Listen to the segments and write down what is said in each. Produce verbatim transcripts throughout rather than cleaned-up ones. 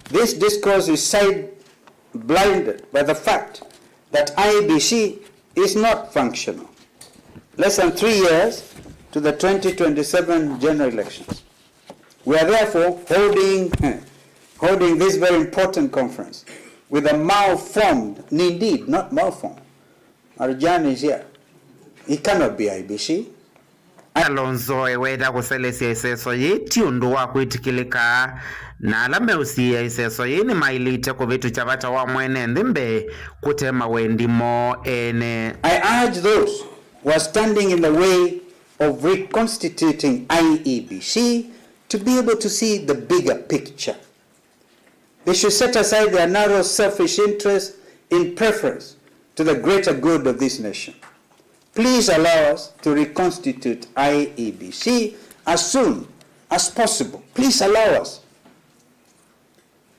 This discourse is side blinded by the fact that I E B C is not functional. Less than three years to the twenty twenty-seven general elections. We are therefore holding, holding this very important conference with a malformed, indeed, not malformed, Marjan is here. It cannot be I E B C. Kalonzo eweta kũselesya ĩseso yĩĩ ti ũndũ wa kwĩtĩkĩlĩka, na ala meũsiĩĩa ĩseso yĩĩ nĩmaĩlĩte kũvĩtũkya vata wa mwene nthĩ mbee kũte mawendi moo ene. I urge those who are standing in the way of reconstituting I E B C to be able to see the bigger picture. They should set aside their narrow selfish interests in preference to the greater good of this nation. Please allow us to reconstitute I E B C as soon as possible. Please allow us.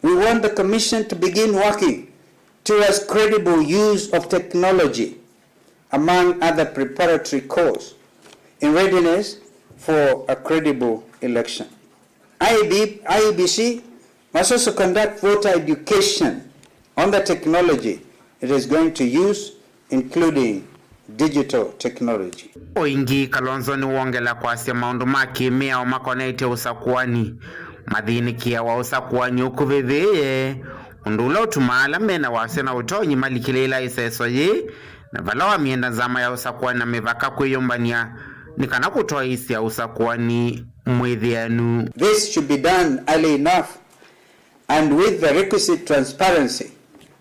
We want the Commission to begin working towards credible use of technology, among other preparatory course, in readiness for a credible election. I E B, I E B C must also conduct voter education on the technology it is going to use, including digital technology. O ĩngĩ, Kalonzo nĩwongela kwasya maũndũ ma kĩ-mĩao makonetye ũsakũani, mathĩnĩkĩawa ũsakũani ũkuvĩthĩĩe, ũndũ ũla ũtumaa ala mena wasya na ũtonyi malikĩlĩĩla ĩseso yĩĩ, na vala wamyenda nzama ya ũsakũani na mĩvaka kwĩyũmbany'a nĩ kana kũtwaĩĩsya ũsakũani mwĩthĩanu. This should be done early enough and with the requisite transparency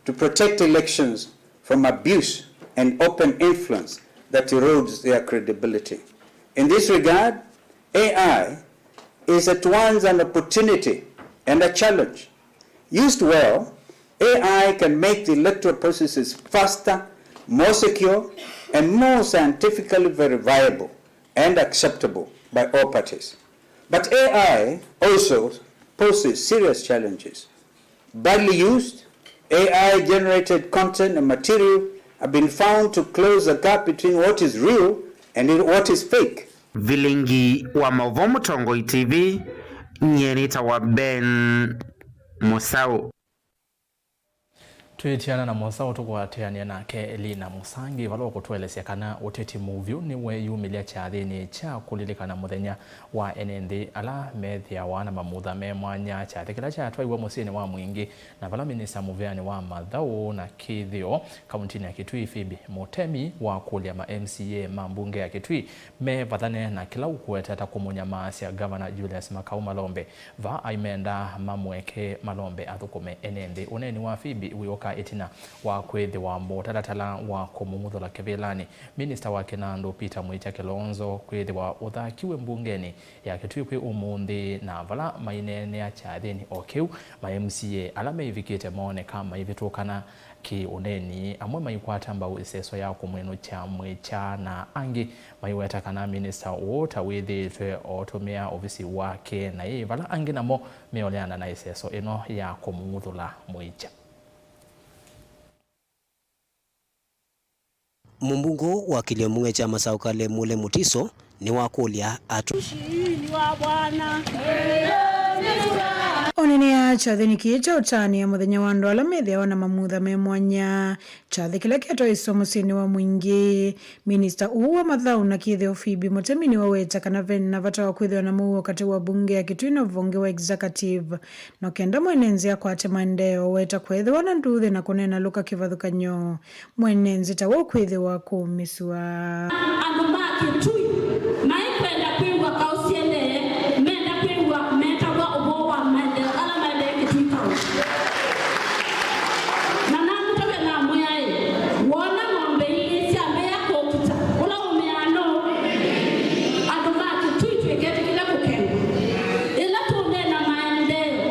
to protect elections from abuse and open influence that erodes their credibility. In this regard, A I is at once an opportunity and a challenge. Used well, A I can make the electoral processes faster, more secure, and more scientifically verifiable and acceptable by all parties. But A I also poses serious challenges. Badly used, A I-generated content and material have been found to close the gap between what is real and what is fake. Vilingi wa maũvoo Mũtongoi T V, nyie nĩtawa Ben Mũsaũ. Twĩtiana na Mũsaũ, tũkũatĩanĩa nake Elina Mũsangi vala ũkũtũelesya kana ũteti mũvyũ nĩweeyumĩlya kyathĩnĩ kya kũlilikana mũthenya wa ene nthĩ ala methĩawa na mamutha me mwanya, kyathĩ kĩla kyatwaiwe mũsyĩnĩ wa Mwingĩ, na vala minista mũvĩanĩ wa mathaũ na kĩthĩo kauntinĩ ya Kitui Phoebe Mũtemi wakũlya ma M C A ma mbunge ya Kitui mevathane na kĩla ũkũweta ta kũmũnyamaasya Ngavana Julius Makau Malombe. Vaa aimenda mamũeke Malombe athũkũme ene nthĩ. Ũneeni wa Phoebe wĩũka ĩtina wa kwĩthĩwa mũtalatala wa kũmũng'uthũla kĩvĩlanĩ minista wa kĩnandũ Peter Mwĩkya Kĩlonzo kwĩthĩwa ũthakiwe mbungenĩ ya Kitui kwĩ ũmũnthĩ, na vala maineenea kyathĩnĩ o kĩu, ma M C A ala meivikĩte mooneka maivĩtũkana kĩ-ũneeni, amwe maikwata mbau ĩseso ya kũmwĩnũkya Mwĩkya, na angĩ maiweta kana minista ũũ ta wĩthĩĩtwe ootũmĩa ovisi wake naĩ, vala angĩ namo meũleana na ĩseso ĩno ya kũmũng'uthũla Mwĩkya. Mũmbunge wa kĩlio mbunge kya Masaũ Kale Mule Mutiso nĩwakũlya atũ. Ũneenea kyathĩnĩ kĩĩ kya ũtanĩa mũthenya wa andũ ala methĩawa na mamutha me mwanya, kyathĩ kĩla kĩatwaĩswe mũsyĩnĩ wa Mwingĩ, minista ũũ wa mathaũ na kĩthĩo Phoebe Mũtemi nĩwaweta kana ve na vata wa kwĩthĩwa na mũuo katĩ wa mbunge ya Kitui na ũvonge wa executive, no kenda mwene nzĩa akwate maendeeo, weta kweethĩwa na nduuthĩ na kũneena lũka kĩvathũkany'o. Mwene nzĩ ta we ũkwĩthĩwa kũũmĩsw'a. Andũ ma Kitui maikwenda kwĩw'a kaũ syendeee, menda kwĩw'a metavwa ũvoo wa maendeeo ala maendee Kitui County. Na namũtavya namwĩa-ĩ, woona ng'ombe ilĩ syambĩĩa kũkita, ũla ũmĩaa nũũ? Andũ ma Kitui twĩketĩkĩle kũkengwa. Ĩla tũũneena maendeeo,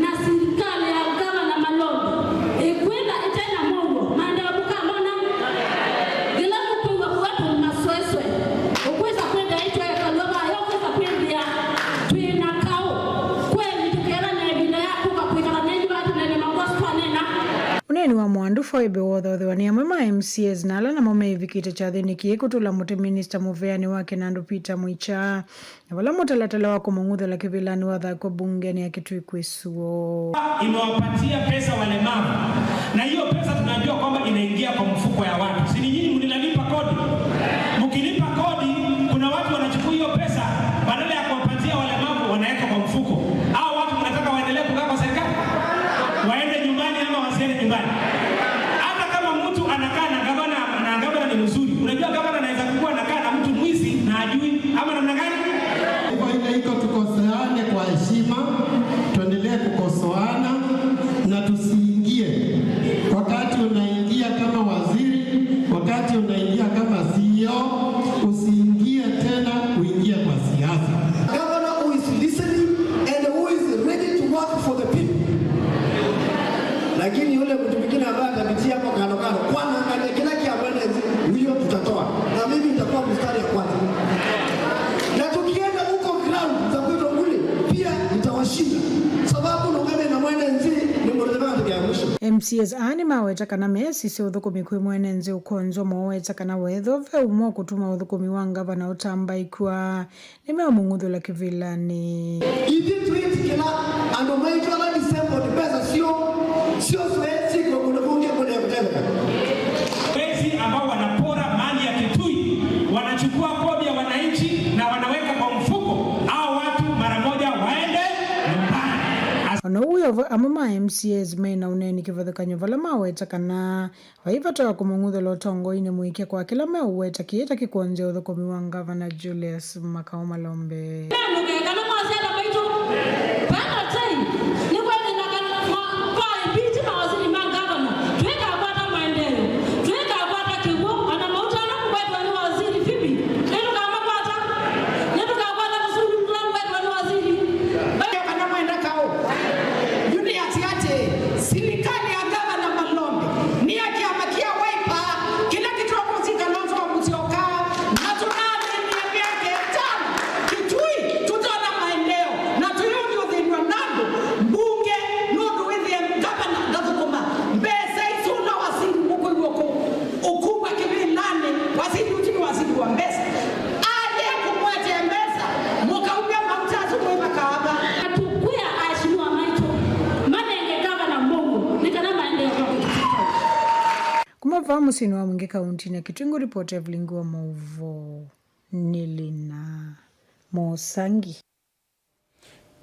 na silikalĩ ya Ngavana Malombe ĩkwĩtha ĩte na mũuo, maendeeo mũkamona? Yĩla mũkwĩw'a kuga tũmasweswe, Nĩ wa Mwandu Foibe Wothothewa nĩ amwe ma M C As na ala namo meĩvikĩte kyathĩnĩ kĩĩ kũtũla mũtĩ minista mũveanĩ wa Kinandu Peter Muicha, na vala mũtalatala wa kũmũng'uthũla kĩvĩlanĩ wathakwa mbungenĩ ya Kitui kwĩ suo. Imewapatia pesa walemavu, na hiyo pesa tunajua kwamba inaingia kwa mfuko ya watu. Si ni nyinyi mlinalipa kodi? Mkilipa kodi, kuna watu wanachukua hiyo pesa, badala ya kuwapatia walemavu, wanaweka kwa mfuko. Hao watu mnataka waendelee kukaa kwa serikali? Waende nyumbani ama wasiende nyumbani? Hata kama mtu anakaa na gavana, na gavana ni mzuri, unajua gavana anaweza kuwa anakaa na mtu mwizi na ajui, ama namna gani? Kwa hivyo iko tukoseane kwa heshima, tuendelee kukosoana na tusiingie. Wakati unaingia kama waziri, wakati unaingia kama C E O, usiingie tena kuingia kwa siasa. Governor who is listening and who is ready to work for the people. Lakini yule mtu mwingine ambaye atapitia hapo kando kando, kwa anaangalia kila kia mwenezi, huyo tutatoa. Na mimi nitakuwa mstari ya kwanza. Na tukienda huko ground za kwetu kule, pia nitawashinda. Sababu nungame na mwenezi ni mwenezi ya mwisho. M C As aa nĩmaweta kana mesisye ũthũkũmi kwĩ mwene nthĩ ũkonzwa moweta kana wethĩwa ve ũmwe ũkũtuma ũthũkũmi wa ngavana ũtambaĩkw'a, nĩmeũmũng'uthũla kĩvĩlanĩ. Ithyĩ twĩtĩkĩla andũ maitũ ala disabled mbesa syoo, syoo syĩkwe kũndũ kũngĩ kũnekũtetheka. Wezi ambao wanapora mali ya Kitui, wanachukua kodi ya wananchi na wanaweka kwa mfuko, hao watu mara moja waende nyumbani. As- Ona ũu wĩ o vo, amwe ma M C As me na ũneeni kĩvathũkany'o vala maweta kana vai vata wa kũmũng'uthũla ũtongoinĩ mũike kwa kĩla meũweta kĩĩ ta kĩkũnzya ũthũkũmi wa Ngavana Julius Makau Malombe. Nũkekana mwasyana maitũ, vena time nĩ kwethĩna kana ma-, kwa impeach mawaziri ma ngavana, twĩkakwata maendeeo, twĩkakwata kĩw'ũ, ona mautana kũkwetwa nĩ waziri Phoebe, nĩtũkamakwata, nĩtũkakwata mũsũngũ ũla ũkwetwa nĩ waziri. Kana mwenda kaũ, yu nĩ ati atĩ, silikali ya Ngavana Malombe nĩ ya kĩama kĩa Wiper kĩla kĩtongozw'e nĩ Kalonzo Musyoka, na tũnathĩnie mĩaka ĩtano Kitui tũtona maendeeo, na tũyũngĩ ũthĩnw'a na andũ mbunge nũndũ wĩthĩe ngavana ndathũkũma mbesa isu na wasili mũkwĩw'a kũ. Ũkuma kĩvĩlanĩ, waziri ũsu nĩ waziri wa mbesa. Aye kũmũetea mbesa, mũkaumya mauta asu mwĩ makaava. Atũkwĩa aheshimiwa maitũ, manenge gavana mũuo, nĩ kana maendeeo ma Kitui. Kuma vaa mũsyĩnĩ wa Mwingĩ kauntinĩ ya Kitui, ngũripoti Evelyn Ngua Maũvoo, nĩlĩ na Mosangi.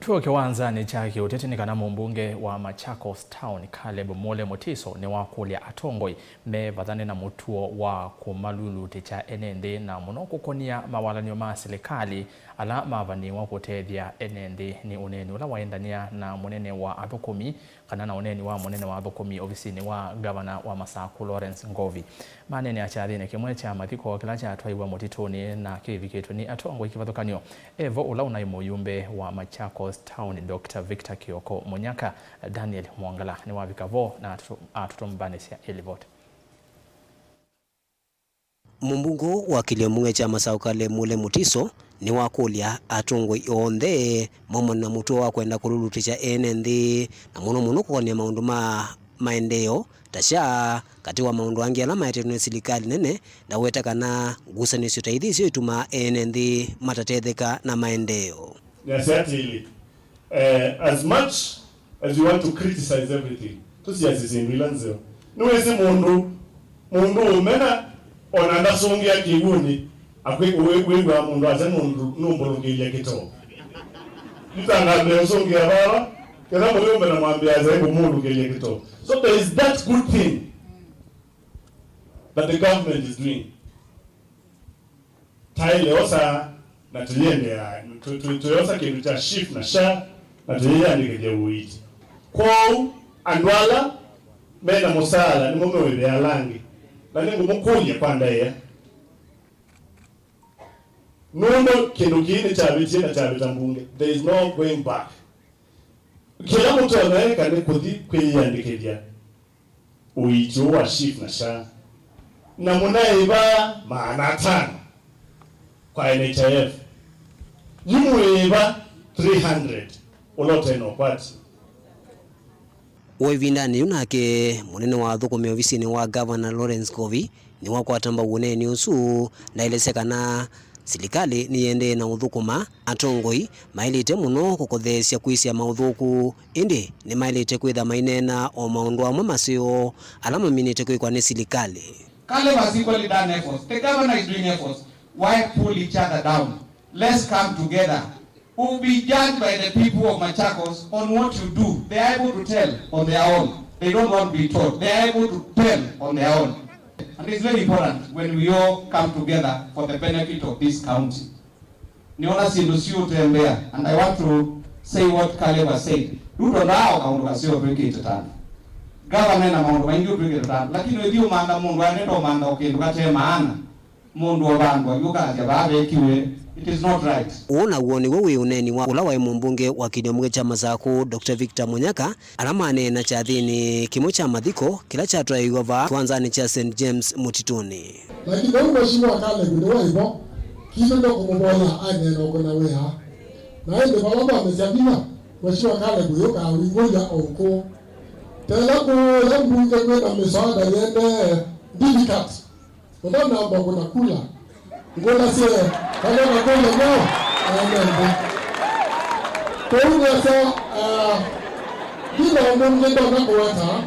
Twĩoke kĩwanzanĩ kya kĩũteti nĩ kana mũmbunge wa Machakos Town, Caleb Mule Mutiso, nĩwakũlya atongoi mevathane na mũtuo wa kũmalulutĩkya ene nthĩ, na mũno kũkonia mawalany'o ma silikalĩ ala mavaniw'a kũtethya ene nthĩ nĩ ũneeni ũla waendanĩa na mũnene wa athũkũmi, kana na ũneeni wa mũnene wa athũkũmi ovisinĩ wa ngavana wa Masaku, Lawrence Ngovi. Maneenea kyathĩnĩ kĩmwe kya mathiko kĩla kyatwaiwa mũtitũnĩ na kĩvikĩtwe nĩ atongoi kĩvathũkany'o, e vo ũla ũnaĩ mũyumbe wa Machakos Town, Doctor Victor Kioko Munyaka, Daniel Mwongala nĩwavika vo na atũtũ-, atũtũmbanĩsya ĩlivoti. Mũmbunge wa kĩlĩo mũng'e kya Masaku Caleb Mule Mutiso nĩwakũlya atongoi onthe maumane na mũtuo wa kwenda kũlulutĩkya ene nthĩ, na mũno mũno kũkonia maũndũ ma maendeeo ta SHA, katĩ wa maũndũ angĩ ala maetetwe nĩ silikalĩ nene, ndaweta kana ngusanĩsyo ta ithi syo itumaa ene nthĩ matatetheka na maendeeo. Nĩasya atĩlĩ, eh, as much as you want to criticize everything, tũsiasye syĩndũ ila nzeo. Nĩwĩsĩ mũndũ, mũndũ ũmena ona ndasũngĩa kĩw'ũnĩ, akwĩ-, wĩ-, wĩw'aa mũndũ asya nũndũ nũmbũlũngĩlya kĩtoo. Nĩtangambĩa ũsũngĩa vava, ketha mũyũmbe na mwambĩa asya ngũmũlũngĩlya kĩtoo. So there is that good thing that the government is doing. Twaĩle osa na tũyĩendeea, tũ-, tũ-, tũyosa kĩndũ kya SHIF na SHA na tũyĩyandĩkĩthya ũiiti. Kwoou andũ ala me na mũsaala nĩmo meũĩvĩa ala angĩ, na nĩngũmũkũlya kwa ndaĩa, nũndũ kĩndũ kĩĩ nĩkyavĩtie na kyavĩta mbunge, there is no going back. Kĩla mũtonya ĩka nĩ kũthi kwĩyĩandĩkĩthya ũiiti ũũ wa SHIF na SHA, na mũnaĩva maana atano kwa N H I F, yu mũĩva three hundred ũla ũte na ũkwati. O ĩvindanĩ yĩu nake, mũnene wa athũkũmi ovisinĩ wa Ngavana Lawrence Ngovi nĩwakwata mbau ũneeni ũsu, na aelesya kana silikalĩ nĩyĩendee na ũthũkũma atongoi maĩlĩte mũno kũkotheesya kwĩsya maũthũku, ĩndĩ nĩmaĩlĩte kwĩtha maineena o maũndũ amwe maseo ala maminĩte kwĩkwa nĩ silikalĩ. Caleb has equally done efforts. The governor is doing efforts. Why pull each other down? Let's come together. We'll be judged by the people of Machakos on what you do. They are able to tell on their own. They don't want to be told. They are able to tell on their own. And it's very important when we all come together for the benefit of this county. Nĩona syĩndũ siũtembea, and I want to say what Caleb has said. Ruto ndaaoka ũndũ kaseo twĩkĩte tano. Gavana ena maũndũ maingĩ ũtwĩkĩte tano, lakini ũthi ũmantha mũndũ aendete ũmantha o kĩndũ kate maana. Mũndũ o vandũ ayũkasya vaa vekiwe. It is not right. Ũũ naw'o nĩw'o wĩ ũneeni wa ũla waĩ mũmbunge wa kĩlyomo kya Masakũ, Doctor Victor Munyaka, ala maneena kyathĩnĩ kĩmwe kya mathiko kĩla kyatwaĩiwe vaa kĩwanzanĩ kya Saint James Mũtitũnĩ. Lakini ũu Mheshimiwa Caleb nĩwaĩ vo, kitũ nĩkũmũvoya aneena ũkũna wĩa. Na ĩndĩ vala vamesya vinya, Mheshimiwa Caleb yũkaa wingũlya o ũkũũ. Tela kũũya mbunge kwĩna mĩsaada yĩendee difficult. Ũtanamba kũna kula, ngũlasye kana nakũlya no aende nthĩ. Kwoou nĩasya, ah, ndina ũndũ ũngĩ ndonya kũweta.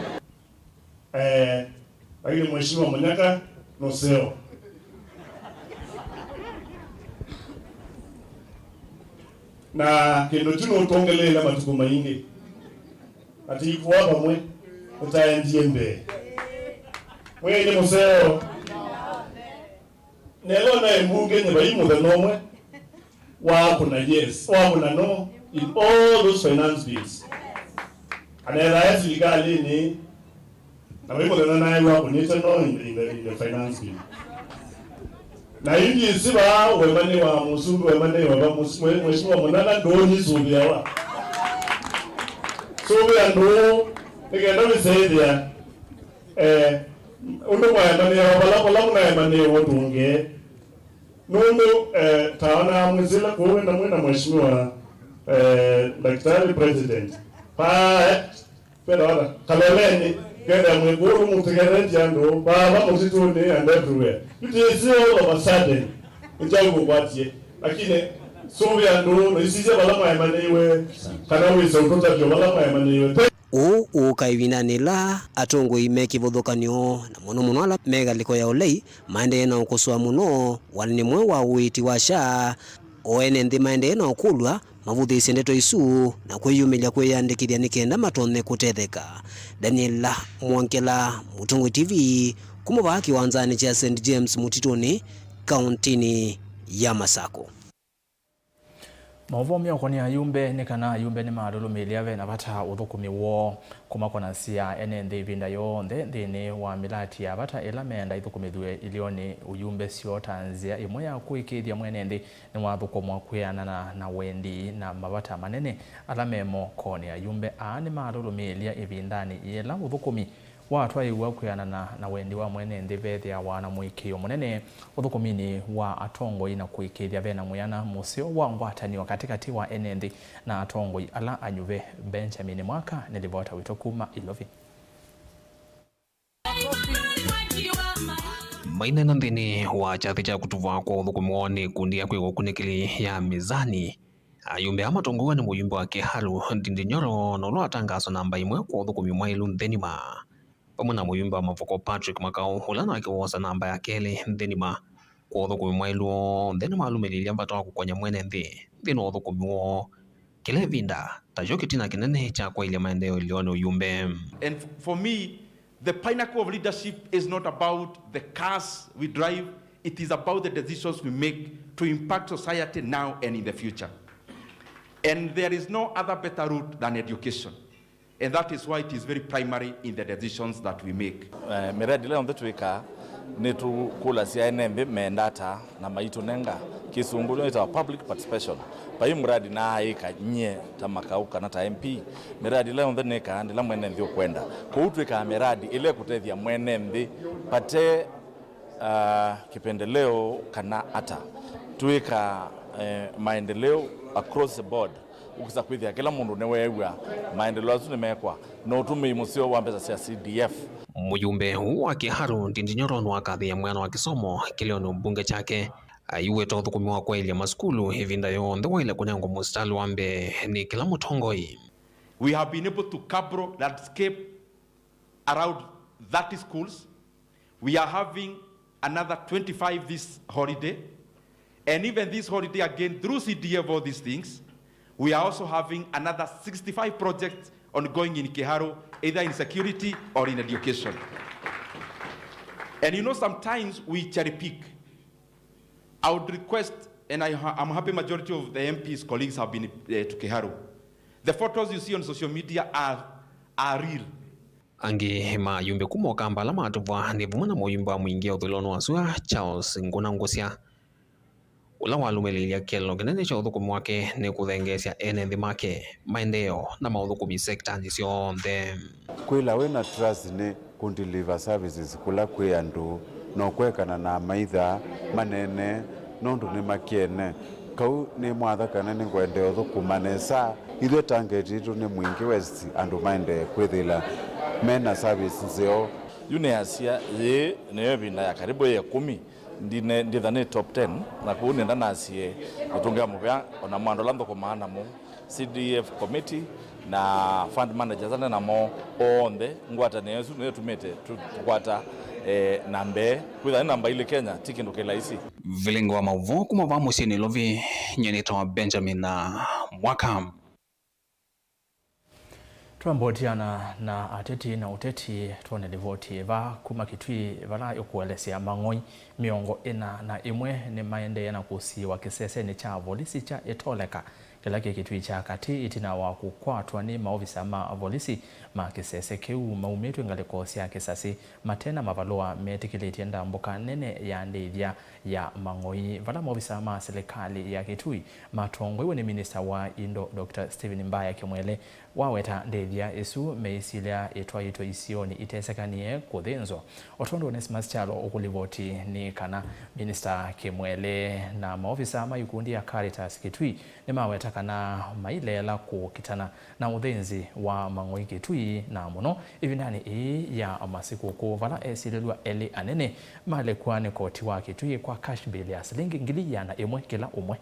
Eh, lakini Mheshimiwa Munyaka nũseo. Na kĩndũ kyu nũtwongeleile matukũ maingĩ. Ati ikuwa vamwe, ũtaendie mbee. Mwĩĩ nĩ mũseo. Nelo naĩ mbunge nĩ vai mũthenya ũmwe wakũna yes, wakũna no in all those finance bills. Anethae silikalĩnĩ, na vai mũthenya naĩ wakũnĩte no in, in, the, in the finance bill. Na ĩndĩ ĩsĩ vaa wema nĩ wa mũsumbĩ, wema nĩ wa va mũs-, mwe-, Mheshimiwa Munana ndũũnyisũvĩawa. Sũvĩa ndũũ, nĩ kenda wĩseĩthĩa, eh, ũndũ mwaemanĩawa, vala, vala mũnaemanĩawa tũngee. Nũndũ, eh, ta ona mwĩsĩla kũu wenda mwĩna Mheshimiwa, eh, Daktari President. Vaa, eh, Venda wata, kaloleni, kenda mwĩkũũ mũtegeretie andũ, vava mũtitũnĩ and everywhere. Yu tĩsĩ all of a sudden, nĩkyaũ kũkwatie. Lakini, sũvĩa andũ, na isisya vala mwaemanĩiwe, kana wĩse ũtũtavyo vala mwaemanĩiwe. Ũũ ũũka ĩvindanĩ ĩla atongoi me kĩvathũkany'o, na mũno mũno ala me ngalĩko ya ũlei, maendee na ũkosoa mũno walani mweũ wa ũiiti wa SHA, o ene nthĩ maendee na ũkũlw'a mavũthĩĩsye ndeto isu na kwĩyumĩlya kwĩyandĩkĩthya nĩ kenda matonye kũtetheka. Daniel Mwongela, Mũtongoi T V, kuma vaa kĩwanzanĩ kya Saint James Mũtitũnĩ, kaũntĩnĩ ya Masakũ. Maũvoo meũkonĩa ayumbe nĩ kana ayumbe nĩmalũlũmĩĩlya ve na vata ũthũkũmi woo, kũmakonasya ene nthĩ ĩvinda yonthe nthĩnĩ wa mĩlati ya vata ĩla meenda ĩthũkũmĩthw'e ilĩonĩ ũyumbe syoo ta nzĩa ĩmwe ya kũĩkĩĩthya mwene nthĩ nĩwathũkũmwa kwĩanana na wendi na mavata manene ala me mokonĩ. Ayumbe aa nĩmalũlũmĩĩlya ĩvindanĩ yĩla ũthũkũmi watwaĩĩw'a kwĩanana na wendi wa mwene nthĩ vethĩawa na mũĩkĩĩo mũnene ũthũkũminĩ wa atongoi na kũĩkĩĩthya ve na mwĩana mũseo wa ngwatanĩo katĩkatĩ wa ene nthĩ na atongoi ala anyuve. Benjamin Mwaka nĩ livota witũ kuma Ilovi. Maineena nthĩnĩ wa kyathĩ kya kũtuvwa kwa ũthũkũmi woo nĩ ikundi ya kwĩw'a ũkunĩkĩli ya Mizani, ayumbe aa matongoew'a nĩ mũyumbe wa Kiharu, Ndindi Nyoro, na ũla watangaaswa namba ĩmwe kwa ũthũkũmi mwaĩlu nthĩ nima, vamwe na mũyumbe wa Mavoko Patrick Makau, ũla nake woosa namba ya kelĩ nthĩ nima kwa ũthũkũmi mwaĩlu. Onthe nĩmalũmĩlĩĩlya vata wa kũkony'a mwene nthĩ nthĩnĩ wa ũthũkũmi woo kĩla ĩvinda, takyo kĩtina kĩnene kya kwaĩlya maendeeo ĩlĩonĩ ũyumbe. And f-, for me, the pinnacle of leadership is not about the cars we drive, it is about the decisions we make to impact society now and in the future. And there is no other better route than education. And that is why it is very primary in the decisions that we make. Eh, mĩradi ĩla yonthe twĩkaa, nĩtũkũlasya ene nthĩ menda ata na maitũnenga kĩsũngũ nĩtawa public participation. Vai mradi naaĩka nyie ta Makau kana ta M P, mĩradi ĩla yonthe nĩkaa ndĩla mwene nthĩ ũkwenda. Kwoou twĩkaa mĩradi ĩla ĩkũtethya mwene nthĩ vate, ah, kĩpendeleo kana ata. Twĩkaa, eh, maendeleo across the board. Ũkĩsa kwĩthĩa kĩla mũndũ nĩweew'a maendeleo asu nĩmekwa na ũtũmĩi mũseo wa mbesa sya C D F. Mũyumbe ũũ wa Kiharu, Ndindi Nyoro, nĩwakathĩĩe mwĩana wa kĩsomo kĩleonĩ mbunge kyake. Aiweta ũthũkũmi wa kwaĩlya masukulu ĩvinda yonthe waĩle kũnengwa mũsitalĩ wa mbee nĩ kĩla mũtongoi. We have been able to cabro landscape around thirty schools. We are having another twenty-five this holiday. And even this holiday again, through C D F, all these things, we are also having another sixty-five projects ongoing in Kiharu, either in security or in education. And you know, sometimes we cherry pick. I would request, and I ha-, I'm happy majority of the M Ps colleagues have been, eh, to Kiharu. The photos you see on social media are, are real. Angĩ ma ayumbe kuma Ũkamba ala matũvwa nĩ vamwe na mũyumbe wa mũingĩ ũthũĩlonĩ wa sua, Charles Nguna Ngũsya, ũla walũmĩlĩĩlya kĩeleelo kĩnene kya ũthũkũmi wake nĩ kũthengeesya ene nthĩ make maendeeo na maũthũkũmi sektanĩ syonthe. Kwĩla wĩ na trust nĩ kũ deliver services kũla kwĩ andũ, na ũkwekana na amaitha manene nũndũ nĩmakyene. Kau nĩ mwatha kana nĩngũendea ũthũkũma nesa. Ithyĩ target yitũ nĩ Mwingi West, andũ maendee kwĩthĩla mena service nzeo. Yu nĩasya yĩĩ nĩyo ĩvinda ya karibu yĩ ĩkũmi ndine-, nditha nĩ top ten, na kũu nĩenda nasie nĩtũngĩa mũvea ona mwa andũ ala nthũkũmaa namo. C D F committee na fund managers ane namo onthe, ngwatanĩo ĩsu nĩyo ĩtumĩte tũ-, tũkwata, eh, namba ĩĩ. Kwĩthĩa nĩ namba ilĩ Kenya ti kĩndũ kĩlaisi. Vilingi wa maũvoo kuma vaa mũsyĩ Nairobi, nyie nĩtawa Benjamin na Mwaka. Twambotiana na ateti na ũteti, twone livoti ĩva kuma Kitui vala ĩkũelesya mang'oi mĩongo ĩna na ĩmwe nĩmaendee na kũsiĩwa kĩsesenĩ kya volisi kya Ĩtoleka kĩla kĩ Kitui kya katĩ, ĩtina wa kũkwatwa nĩ maovisa ma volisi ma kĩsese kĩu maumĩtw'e ngalĩko sya kĩsasi mate na mavalũa metĩkĩlĩtye ndambũka nene ya ndĩithya ya mang'oi, vala maovisa ma silikalĩ ya Kitui matongoiwe nĩ minista wa indo, Doctor Stephen Mbaya Kimwele, waweta ndĩithya ĩsu meisilya ĩtwaĩtwe isionĩ itesekanie kũthĩnzwa. O tondũ Onesmus Kyalo ũkũlivoti nĩ kana Minista Kimwele na maovisa ma ikundi ya Caritas Kitui nĩmaweta kana maileela kũkitana na ũthĩnzi wa mang'oi Kitui, na mũno ĩvindanĩ ĩĩ ya masikũkũ, vala esilĩlw'a elĩ anene malekw'a nĩ koti wa Kitui kwa cash bail ya silingi ngili ĩana ĩmwe kĩla ũmwe.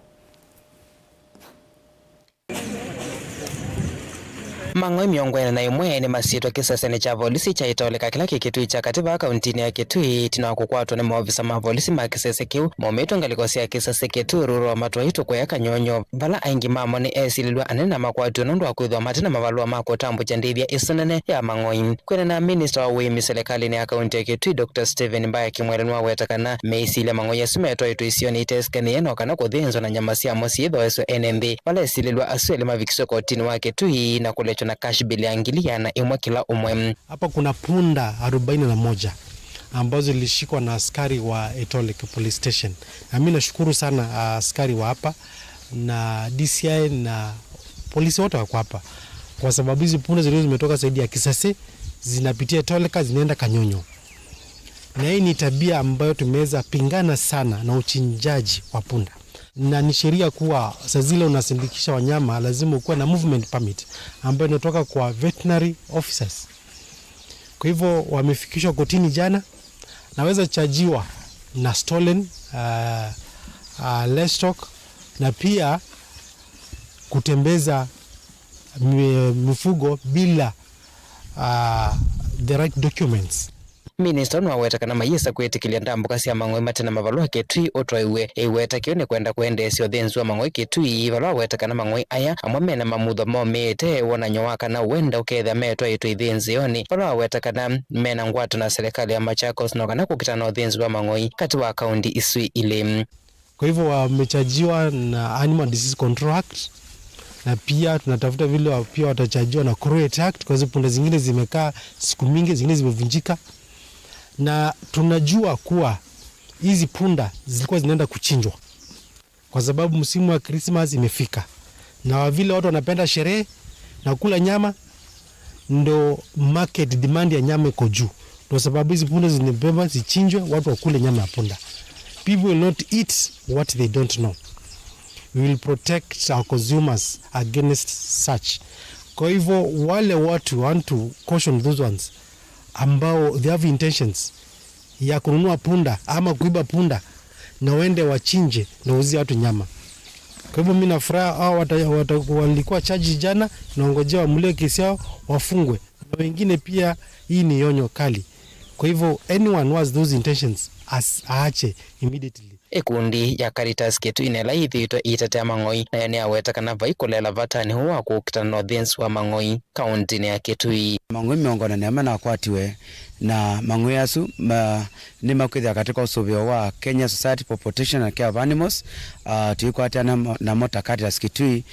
Mang'oi mĩongo ĩna na ĩmwe nĩmasiĩtwe kĩsesenĩ kya volisi kya Ĩtoleka kĩla kĩ Kitui kya katĩ vaa kauntinĩ ya Kitui, ĩtina wa kũkwatwa nĩ maovisa ma volisi ma kĩsese kĩu maumĩtw'e ngalĩko sya kĩsese kĩtu rũũro wa Matwaitũ kũya Kanyonyo, vala aingĩ mamo nĩ esilĩlw'a anene na makwatiwe nũndũ wa kwĩthĩwa mate na mavalũa ma kũtambũkya ndĩithya ĩsu nene ya mang'oi. Kwĩanana na minista wa ũĩmi silikalĩnĩ ya kaunti ya Kitui, Doctor Stephen Mbaya Kimwele nĩwaweta kana meisĩlya mang'oi asu metwaĩtwe isionĩ itesikanie no kana kũthĩnzwa na nyama syamo syĩthooeswe ene nthĩ. Vala esilĩlw'a asu elĩ mavikiswe kotinĩ wa Kitui na kũlekywa na cash bail ya ngili ĩana ĩmwe kĩla ũmwe. Hapa kuna punda arobaini na moja ambazo zilishikwa na askari wa Etolik Police Station. Na mimi nashukuru sana, ah, askari wa hapa na D C I na polisi wote wako hapa, kwa sababu hizi punda zilikuwa zimetoka zaidi ya Kisase, zinapitia Etoleka, zinaenda Kanyonyo. Na hii ni tabia ambayo tumeweza pingana sana, na uchinjaji wa punda. Na ni sheria kuwa saa zile unasindikisha wanyama, lazima ukuwe na movement permit ambayo inatoka kwa veterinary officers. Kwa hivyo wamefikishwa kotini jana, naweza chajiwa na stolen, uh, uh, livestock na pia kutembeza mi-, mifugo bila, uh, the right documents. Minista nĩwaweta kana mayĩsa kwĩtĩkĩlya ndambũka sya mang'oi mate na mavalũa Kitui ũtwaĩwe. Ĩweta kĩu nĩ kwenda kũendeesya ũthĩnzi wa mang'oi Kitui, vala waweta kana mang'oi aya amwe mena mamutho momĩĩte wonany'o wa kana wenda ũkethĩa metwaĩtwe ithĩnzĩonĩ, vala waweta kana mena ngwato na silikalĩ ya Machakos no kana kũkitana na ũthĩnzi wa mang'oi katĩ wa kaunti isu ilĩ. Kwa hivyo wamechajiwa na Animal Disease Control Act, na pia tunatafuta vile wa-, pia watachajiwa na Cruelty Act, kwa hizo punda zingine zimekaa siku mingi, zingine zimevunjika. Na tunajua kuwa hizi punda zilikuwa zinaenda kuchinjwa kwa sababu msimu wa Christmas imefika. Na wa vile watu wanapenda sherehe na kula nyama, ndo market demand ya nyama iko juu. Ndo sababu hizi punda zinabebwa zichinjwe, watu wakule nyama ya punda. People will not eat what they don't know. We will protect our consumers against such. Kwa hivyo, wale watu, want to caution those ones ambao they have intentions ya kununua punda ama kuiba punda na waende wachinje na wauzie watu nyama. Kwa hivyo, mimi na furaha hao wata, wata, walikuwa charged jana, naongojea wamule kesi yao, wafungwe. Na wengine pia, hii ni onyo kali. Kwa hivyo, anyone who has those intentions, as-, aache immediately. Ĩkundi ya Caritas Kitui nĩ ĩla yĩthĩĩtwe ĩitetea mang'oi, nayo nĩyaweta kana vai kũleela vatanĩ ũũ wa kũkitana na ũthĩnzi wa mang'oi kaũntĩnĩ ya Kitui. Mang'oi mĩongo ĩna na ĩmwe nakwatiwe, na mang'oi asu ma-, nĩmakwĩthĩwa katika ũsũvĩo wa Kenya Society for Protection and Care of Animals. Ah, tũikwatana mo-, namo ta Caritas Kitui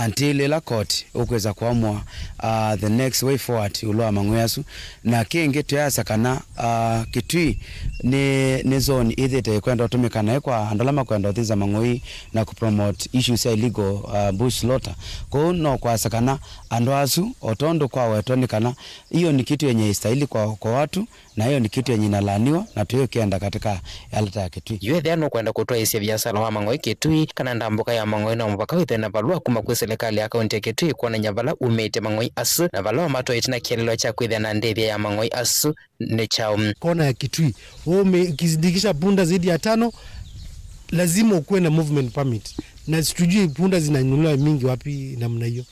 until ĩla court ũkwĩsa kũamũa, ah, the next way forward ĩũlũ wa mang'oi asu. Na kĩngĩ, twĩasa kana, ah, Kitui nĩ, nĩ zone ĩthĩte ĩkwenda ũtũmĩka naĩ kwa andũ ala makwenda ũthĩnza mang'oi na kũpromote issues sya illegal, ah, bush slaughter. Kwoou no kwasa kana andũ asu, o tondũ kwawetwa, nĩ kana hiyo ni kitu yenye istahili kwa, kwa watu, na hiyo ni kitu yenye inalaaniwa, na tũyĩũkĩenda katika yaleta ya Kitui. Yu ethĩa nũkwenda kũtwaĩĩsya viasala wa mang'oi Kitui kana ndambũka ya mang'oi, no mũvaka wĩthĩwe na valũa kuma kwĩ silikalĩ ya kaunti ya Kitui kwonany'a vala umĩte mang'oi asu na vala wamatwaĩte na kĩeleelo kya kwĩthĩa na ndĩthya ya mang'oi asu nĩ kyaũ. Kona ya Kitui, wewe umekizindikisha punda zaidi ya tano, lazima ukuwe na movement permit. Na situjui punda zinanunuliwa mingi wapi namna hiyo.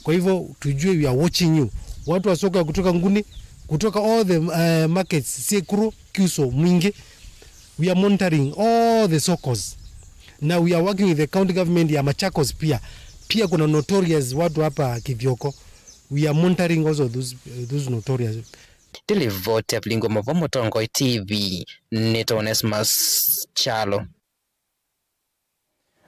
Kwa hivyo, tujue, we are watching you. Watu wa soko ya kutoka Nguni, kutoka all the, eh, markets, Sekuru, Kiuso, Mwingi, we are monitoring all the sokos. Na we are working with the county government ya Machakos pia. Pia kuna notorious watu hapa Kithioko. We are monitoring also those, those notorious. Ndilivoti ya Vilingo Mavo, Mũtongoi T V, nĩ Onesmus Kyalo.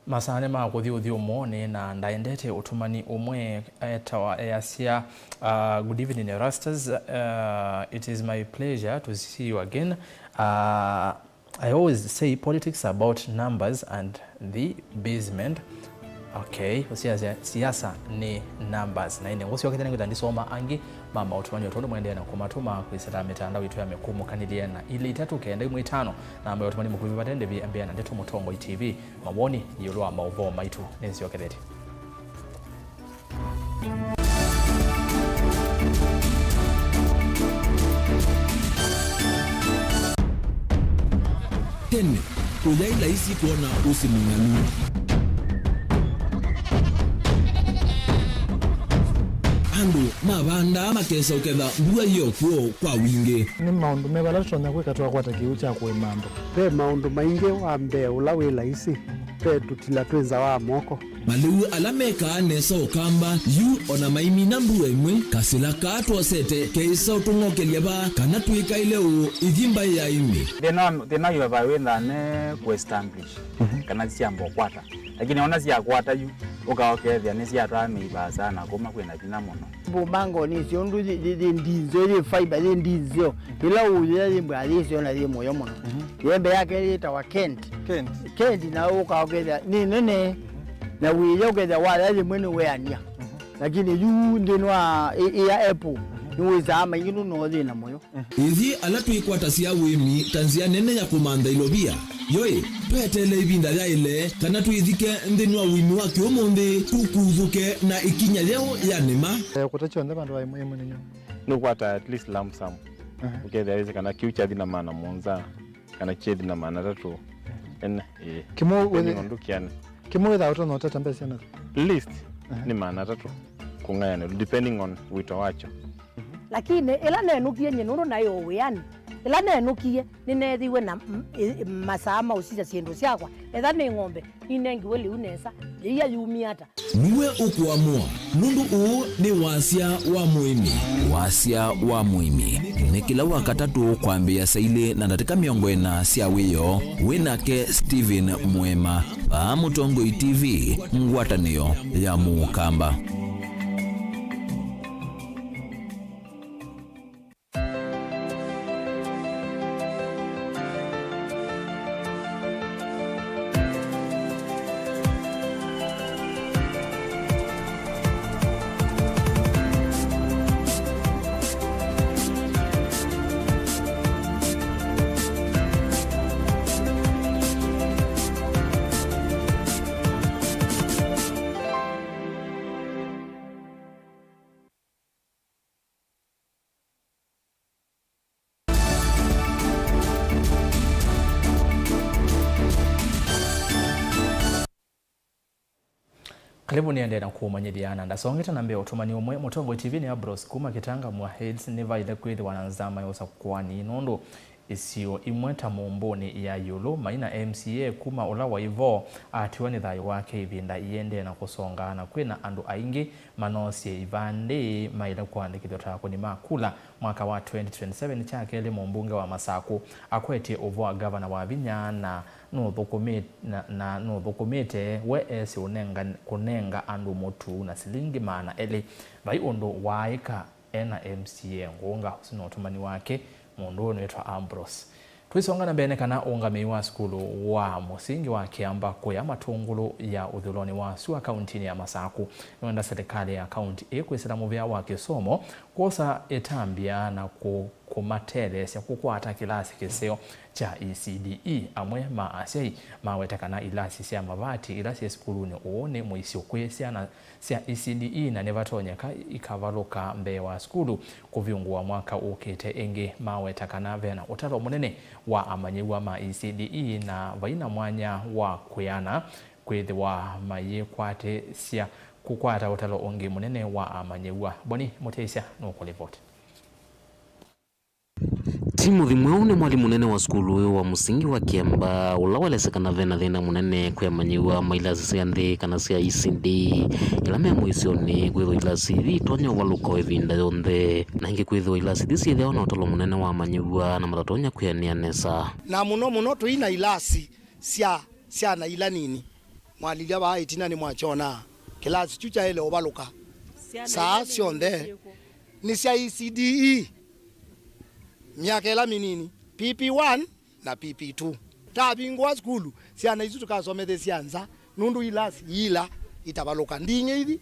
Masaa nĩ ma kũthi ũthyũmũonĩ, na ndaendete ũtũmani ũmwe etawa, easya, uh, "Good evening, Erastus. Uh, it is my pleasure to see you again. Uh, I always say politics about numbers and the basement." Okay, siasa, siasa nĩ numbers. Na ĩndĩ ngũsyokethya nĩngwĩta ndisoma angĩ ma maũtũmani o tondũ mwendeea na kũmatũma kwĩsĩla mĩtandao itũ ya mĩkũmũkanĩlye na ilĩ itatũ kenda imwe itano. Namba ya ũtũmani mũkuvĩ vate ndĩvi mbea na ndeto Mũtongoi T V, mawoni ĩũlũ wa maũvoo maitũ nĩsyokethetye. Tene, kũyaĩ laisi kwona ũsĩ mũng'alu. Andũ mavandaa makesa ũketha mbua ĩyo kwoo kwa wingĩ. Nĩ maũndũ meva ala tũtonya kwĩka twakwata kĩw'ũ kya kũĩma andũ? Ve maũndũ maingĩ. Wa mbee ũla wĩ laisi, ve tũtila twĩ nza wa moko. Malĩu ala mekaa nesa Ũkamba yu o na maimina mbua ĩmwe, kasĩla kaa twosete keĩsa ũtũng'okelya vaa kana twĩkaĩle ũũ ĩthi mbaĩ ya ĩmwe. Thĩna wa, thĩna wĩ vaa wĩthaa ne kũ establish, mhm, kana syamba ũkwata. Lakini ona syakwata yu, ũka ũkethĩa nĩsyatwaa mĩi vaasa na kuma kwĩna vinya mũno. Mbũmango nĩ syũndũ yĩ, yĩ, yĩ ndinzeo, yĩ fiber, yĩ ndinzeo. Ĩla ũyĩa yĩ mbwa yĩ syo na yĩ mũyo mũno. Mhm. Yembe yake yĩtawa Kent. Kent. Kent na ũka ũkethĩa nĩ nene. Na wĩya ũkethĩa waya yĩmwe nĩ weania. Mhm. Lakini yu nthĩnĩ wa ĩ, ĩ ya apple, mhm, nĩ wĩsaa maingĩ nũno thĩna mũyo. Ithyĩ ala twĩkwatasya ũĩmi ta nzĩa nene ya kũmantha ilovia, yoĩ, tweteele ĩvinda yaĩle kana twĩthike nthĩnĩ wa ũĩmi wa kĩũmũnthĩ, tũkuthũke na ĩkinya yeũ ya nĩma. Eh, kũta kyonthe vandũ va ĩmwe ĩmwe nĩnyo. Nũkwata at least lump sum. Aha. Ũkethĩa wĩsĩ kana kĩu kyathi na maana mũonza, kana kyethi na maana atatũ. Ene, ĩĩ. Kĩmwe depending wĩthĩ-, on ndũkĩanĩ. Kĩmwe wĩthaa ũtonya ũteta mbesa na least, aha, nĩ maana atatũ kũng'ayanĩlwa, depending on wĩto wakyo. Lakini ĩla nenũkie nyie, nũndũ naĩ o wĩanĩ, ĩla nenũkie, nĩneethĩiwe na m-, ĩ-, masaa ma ũsisya syĩndũ syakwa. Etha nĩ ng'ombe, ninengiwe lĩu nesa, yĩia yumie ata? Nĩwe ũkũamũa, nũndũ ũũ nĩ wasya wa mũĩmi. Wasya wa mũĩmi nĩ kĩla Wakatatũ kwambĩĩa saa ilĩ na ndatĩka mĩongo ĩna sya wĩoo. Wĩ nake Stephen Mwema, vaa Mũtongoi T V, ngwatanĩo ya Mũkamba. Karibu nĩendee na kũmanyĩthya na ndasongete na mbee ũtũmani ũmwe. Mũtongoi T V nĩ Ambrose kuma Kitanga Mua Hills nĩvaĩle kwĩthĩwa na nzama ya ũsakũani nũndũ isio imwe ta Mũmbũnĩ ya ĩũlũ maina M C A kuma ũla waĩ vo atiwa nĩ thayũ wake ĩvinda iendee na kũsonga, na kwĩna andũ aingĩ manoosie ivandĩ maĩle kũandĩkĩthw'a ta akũni ma kula mwaka wa twenty twenty-seven. Kya kelĩ, mũmbunge wa Masakũ akwetye ũvoo wa ngavana wa vinya na nũthũkũmĩ-, na, na nũthũkũmĩte we esĩ ũnenga-, kũnenga andũ mũtu na silingi maana elĩ. Vai ũndũ waaĩka ena M C A ngũnga, ũsu nĩ ũtũmani wake, mũndũ ũũ nĩwĩtwa Ambrose. Twĩsonga na mbee, nĩ kana ũngamĩi wa sukulu wa mũsingi wa Kĩamba kũya Matũngũlũ ya ũthũĩlonĩ wa sua kauntinĩ ya Masakũ nĩwenda silikalĩ ya kaunti ĩĩ kwĩsĩla mũvĩa wa kĩsomo kwosa ĩtambya na kũ-, kũmatetheesya kũkwata kĩlasi kĩseo kya E C D E. Amwe ma asyai maweta kana ilasi sya mavati ila syĩ sukulunĩ ũũ nĩ mũisyo kwĩ syana sya E C D E na nĩvatonyeka ikavalũka mbee wa sukulu kũvingũwa mwaka ũkĩte. Ĩngĩ maweta kana vena ũtalo mũnene wa amanyĩw'a ma E C D E na vai na mwanya wa kwĩana kwĩthĩwa mayĩkwatĩsya kũkwata ũtalo ũngĩ mũnene wa amanyĩw'a. Boni Mũtyaisya nũkũlivoti. Timothy Mweũ nĩ mwalimũ mũnene wa sukulu ũyũ wa mũsingi wa Kĩamba, ũla waelesya kana vena thĩna mũnene kwĩ amanyĩw'a ma ilasi sya nthĩ kana sya E C D, ĩla me mũisyonĩ kwĩthĩwa ilasi ithi itonya ũvalũka o ĩvinda yonthe, na ĩngĩ kwĩthĩwa ilasi ithi syĩthĩawa na ũtalo mũnene wa amanyĩw'a na matatonya kwĩanĩa nesa. Na mũno mũno tũi na ilasi sya syana ila nini. Mwalilya vaa ĩtina nĩmwakyonaa, kĩlasi kyu kyaĩle ũvalũka saa syonthe. Nĩ sya E C D E, myaka ĩla mĩnini, P P one na P P two. Tavingũa sukulu, syana isu tũkasomethesya nza, nũndũ ilasi ila itavalũka. Nding'e ithi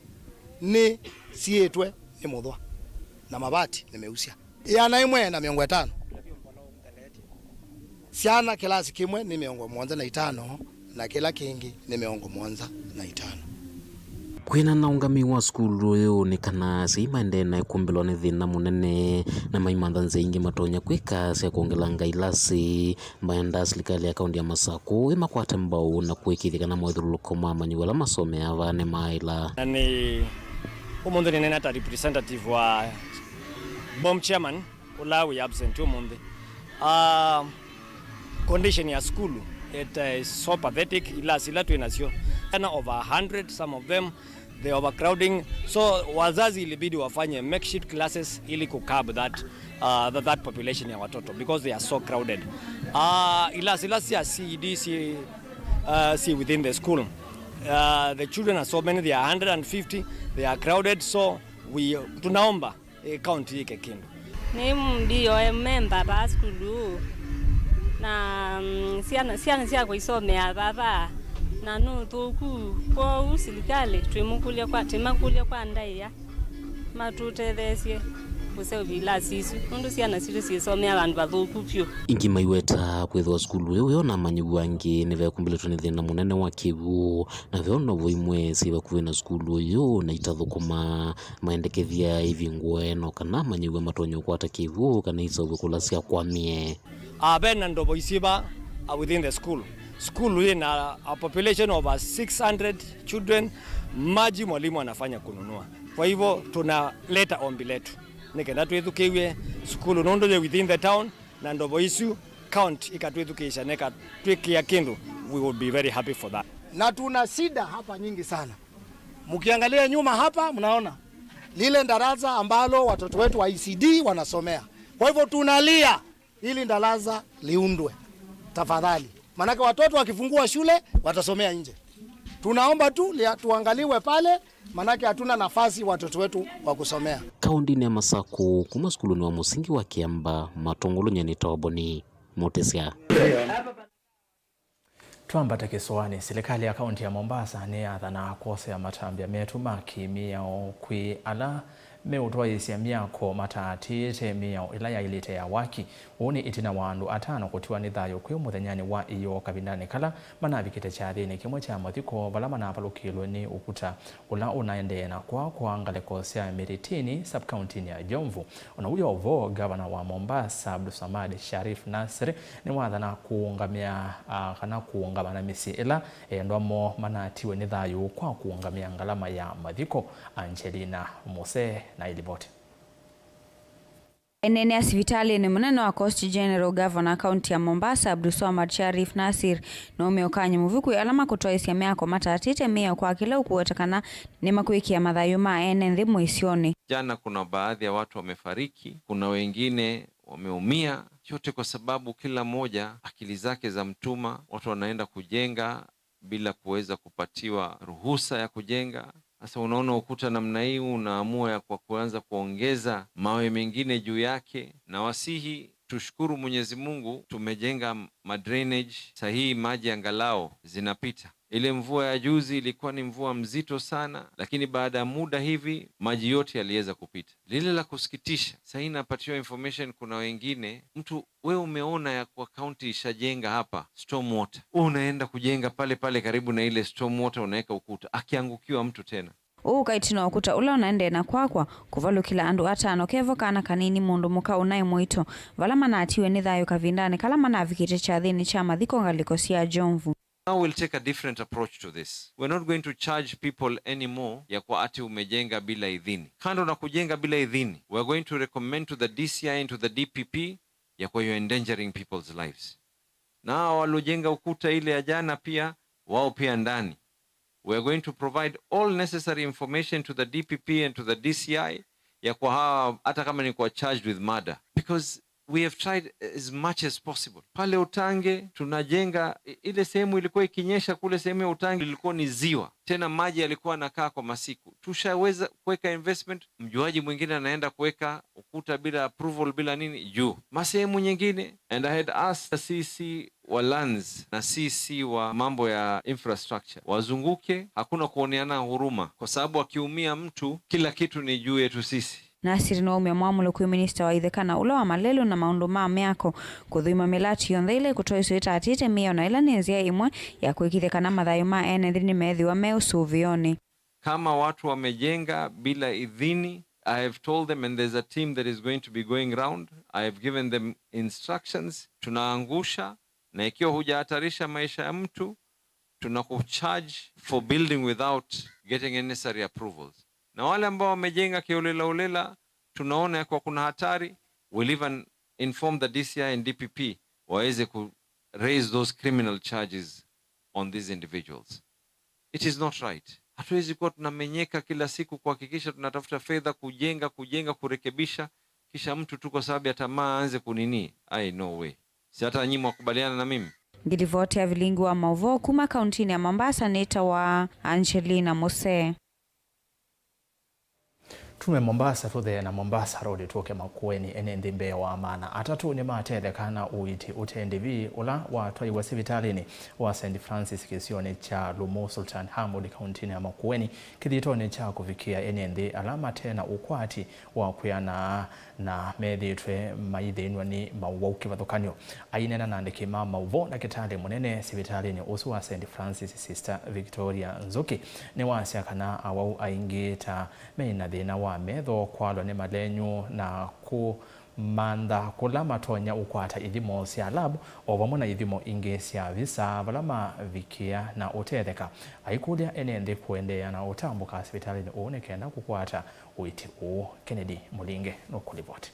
nĩ siĩtwe nĩ mũthwa, na mavati nĩ meusya. Ĩana ĩmwe na mĩongo ĩtano. Syana kĩlasi kĩmwe nĩ mĩongo mũonza na itano, na kĩla kĩngĩ nĩ mĩongo mũonza na itano. Kwĩana na ũngamĩi wa sukulu ũyũ nĩ kana asyai maendee na ĩkumbĩlwa nĩ thĩna mũnene, na maimantha nzĩa ingĩ matonya kwĩka sya kwongelanga ilasi. Maendaa silikalĩ ya kaunti ya Masakũ ĩmakwate mbau na kũĩkĩĩthya kana moĩthũlũlũko ma amanyĩw'a ala masomeaa vaa nĩmaaĩla. Na nĩ ũmũnthĩ nĩneena ta representative wa BOM chairman ũla wĩ absent ũmũnthĩ. Ah, condition ya sukulu, it, uh, is so pathetic. Ilasi ila twĩ nasyo, tena over a hundred, some of them, the overcrowding. So wazazi ilibidi wafanye makeshift classes ili ku curb that, uh, that, that population ya watoto because they are so crowded. Uh, ilasi ila sya C E D si, uh, si within the school. Uh, the children are so many, they are hundred and fifty, they are crowded, so we, tunaomba eh, county yĩke kĩndũ. Nĩ D O M member vaa sukulu, na, mm, syana, syana syakwa isomea vava, na nũthũku. Kwoou silikalĩ twĩmũkũlya kwa, twĩmakũlya kwa ndaĩa matũtetheesye kũseũvya ilasi isu, nũndũ syana sitũ syĩsomea vandũ vathũku vyũ. Ĩngĩ maiweta kwĩthĩwa sukulu ĩyo yo na amanyĩw'a angĩ nĩvekumbĩlĩtwe nĩ thĩna mũnene wa kĩw'ũ, na ve o na ũvoo imwe syĩ vakuvĩ na sukulu ũyũ na itathũkũma. Maendekethya ivingũe no kana amanyĩw'a matonya ũkwata kĩw'ũ kana iseũvw'e kũla syakwamie. Ah, ve na ndovo isyĩ va, ah, within the school. School yĩ na a population of over six hundred children, maji mwalimu anafanya kununua. Kwa hivyo tunaleta ombi letu nĩ kenda twĩthukĩĩw'e sukulu nũndũ yĩ within the town, na ndovo isu county ikatwĩthukĩĩsya na ikatwĩkĩa kĩndũ, we would be very happy for that. Na tuna shida hapa nyingi sana. Mkiangalia nyuma hapa, mnaona lile darasa ambalo watoto wetu wa E C D wanasomea. Kwa hivyo tunalia ili darasa liundwe. Tafadhali. Maanake watoto wakifungua shule, watasomea nje. Tunaomba tu lia-, tuangaliwe pale, maanake hatuna nafasi watoto wetu wa kusomea. Kaũntinĩ ya Masakũ, kuma sukulunĩ wa mũsingi wa Kĩamba, Matũngũlũ, nyie nĩtawa Boni Mũtĩsya. Twambate kĩsũanĩ, silikalĩ ya kaũnti ya Mombasa nĩyathanaa kwosea matambya metũ ma kĩmĩao kwĩ ala Meũtwaĩĩsya myako mataatĩĩte mĩao ĩla yaĩlĩte ya waki. Ũũ nĩ ĩtina wa andũ atano kũtiwa nĩ thayũ kwĩ mũthenyanĩ wa ĩyoo kavindanĩ kala manavikĩte kyathĩnĩ kĩmwe kya mathiko vala manavalũkĩlwe nĩ ũkuta ũla ũnaendee na kwakwa ngalĩko sya Mĩtĩtĩnĩ, sub-county-nĩ ya Jomvu. O na ũu yo vo, ngavana wa Mombasa, Abdulswamad Sharif Nasir, nĩwathana kũũngamĩa, a, kana kũũngama na mĩsyĩ ĩla endwa moo manatiwe nĩ thayũ kwa kũũngamĩa ngalama ya mathiko. Angelina Muse na ilivoti. Eneenea sivitalĩnĩ, mũnene wa Coast General Governor kaunti ya Mombasa, Abdulswamad Sharif Nasir, nũũmĩa ũkany'o mũvyu kwĩ ala makũtwaĩĩsya myako mataatĩĩte mĩao kwa kĩla ũkũwetekana nĩmakwĩkĩa mathayũ ma ene nthĩ mũisyonĩ. Jana kuna baadhi ya watu wamefariki, kuna wengine wameumia, yote kwa sababu kila mmoja akili zake za mtuma, watu wanaenda kujenga bila kuweza kupatiwa ruhusa ya kujenga. Sasa unaona ukuta namna hii, unaamua ya kwa kuanza kuongeza mawe mengine juu yake. Na wasihi, tushukuru Mwenyezi Mungu, tumejenga ma drainage, saa hii maji angalau zinapita. Ile mvua ya juzi ilikuwa ni mvua mzito sana, lakini baada ya muda hivi maji yote yaliweza kupita. Lile la kusikitisha, saa hii napatiwa information, kuna wengine, mtu we umeona ya kuwa county ishajenga hapa storm water, we unaenda kujenga pale pale karibu na ile storm water, unaweka ukuta, akiangukiwa mtu tena. Ũu ũka ĩtina wa ũkuta ũla ũnaendee na kwakwa, kũvalũkĩla andũ atano, kevo kana kanini, mũndũ mũka ũnaĩ mũito, vala manatiwe nĩ thayũ kavindanĩ kala manavikĩte kyathĩnĩ kya mathiko ngalĩko sya Jomvu. Now we'll take a different approach to this. We're not going to charge people anymore ya kwa ati umejenga bila idhini. Kando na kujenga bila idhini, we're going to recommend to the D C I and to the D P P ya kwa you're endangering people's lives. Na hawa waliojenga ukuta ile ya jana pia, wao pia ndani. We're going to provide all necessary information to the D P P and to the D C I ya kwa hawa, hata kama ni kwa charged with murder. Because we have tried as much as possible. Pale Utange tunajenga i-, ile sehemu ilikuwa ikinyesha kule, sehemu ya Utange ilikuwa ni ziwa. Tena maji yalikuwa yanakaa kwa masiku. Tushaweza kuweka investment, mjuaji mwingine anaenda kuweka ukuta bila approval, bila nini, juu. Masehemu nyingine, and I had asked the C C wa lands na C C wa mambo ya infrastructure wazunguke, hakuna kuoneana huruma, kwa sababu akiumia mtu, kila kitu ni juu yetu sisi. Nasir nĩwaumya mwamũlo kwĩ minista wa ithekana ũla wa malelũ na maũndũ ma myako kũthũima mĩlati yonthe ĩla ĩkũtwaĩswa ĩtaatĩte mĩao, na ĩla nĩ nzĩa ĩmwe ya kũĩkĩĩthya kana mathayũ ma ene nthĩ nĩmeethĩwa me ũsũvĩonĩ. Kama watu wamejenga bila idhini, I have told them, and there's a team that is going to be going round. I have given them instructions. Tunaangusha, na ikiwa hujahatarisha maisha ya mtu, tunakucharge for building without getting any necessary approvals. Na wale ambao wamejenga kiholela holela, tunaona ya kuwa kuna hatari, we'll even inform the D C I and D P P waweze ku raise those criminal charges on these individuals. It is not right. Hatuwezi kuwa tunamenyeka kila siku kuhakikisha tunatafuta fedha kujenga, kujenga, kurekebisha, kisha mtu tu kwa sababu ya tamaa aanze kunini. Ai, no way. Si hata nyinyi mwakubaliana na mimi? Ngilivoti ya vilingi wa mauvoo kuma kauntinĩ ya Mombasa nĩtawa Angelina Muse. Tume Mombasa tũthee na Mombasa Road tũke Makueni. Ene nthĩ mbee wa maana atatũ nĩmatetheka na ũiiti ũte ndĩvi ũla watwaiwe sivitalĩnĩ wa Saint Francis kĩsionĩ kya Lumu, Sultan Hamud, kauntinĩ ya Makueni, kĩthitonĩ kya kũvikĩa ene nthĩ ala mate na ũkwati wa kwĩanaa na methĩĩtwe maithĩnw'a nĩ mawau kĩvathũkany'o. Aineena na andĩki ma maũvoo, ndakĩtalĩ mũnene sivitalĩnĩ ũsu wa Saint Francis, Sister Victoria Nzuki, nĩwasya kana awau aingĩ ta me na thĩna wa metho, kwalwa nĩ malenyu, na kũmantha kũla matonya ũkwata ithimo sya lab, o vamwe na ithimo ingĩ sya visa vala mavikĩa na ũtetheka. Aikũlya ene nthĩ kũendeea na ũtambũka sivitalĩnĩ ũũ nĩ kenda kũkwata ũiiti ũũ. Kennedy Mũlinge nũkũlivoti.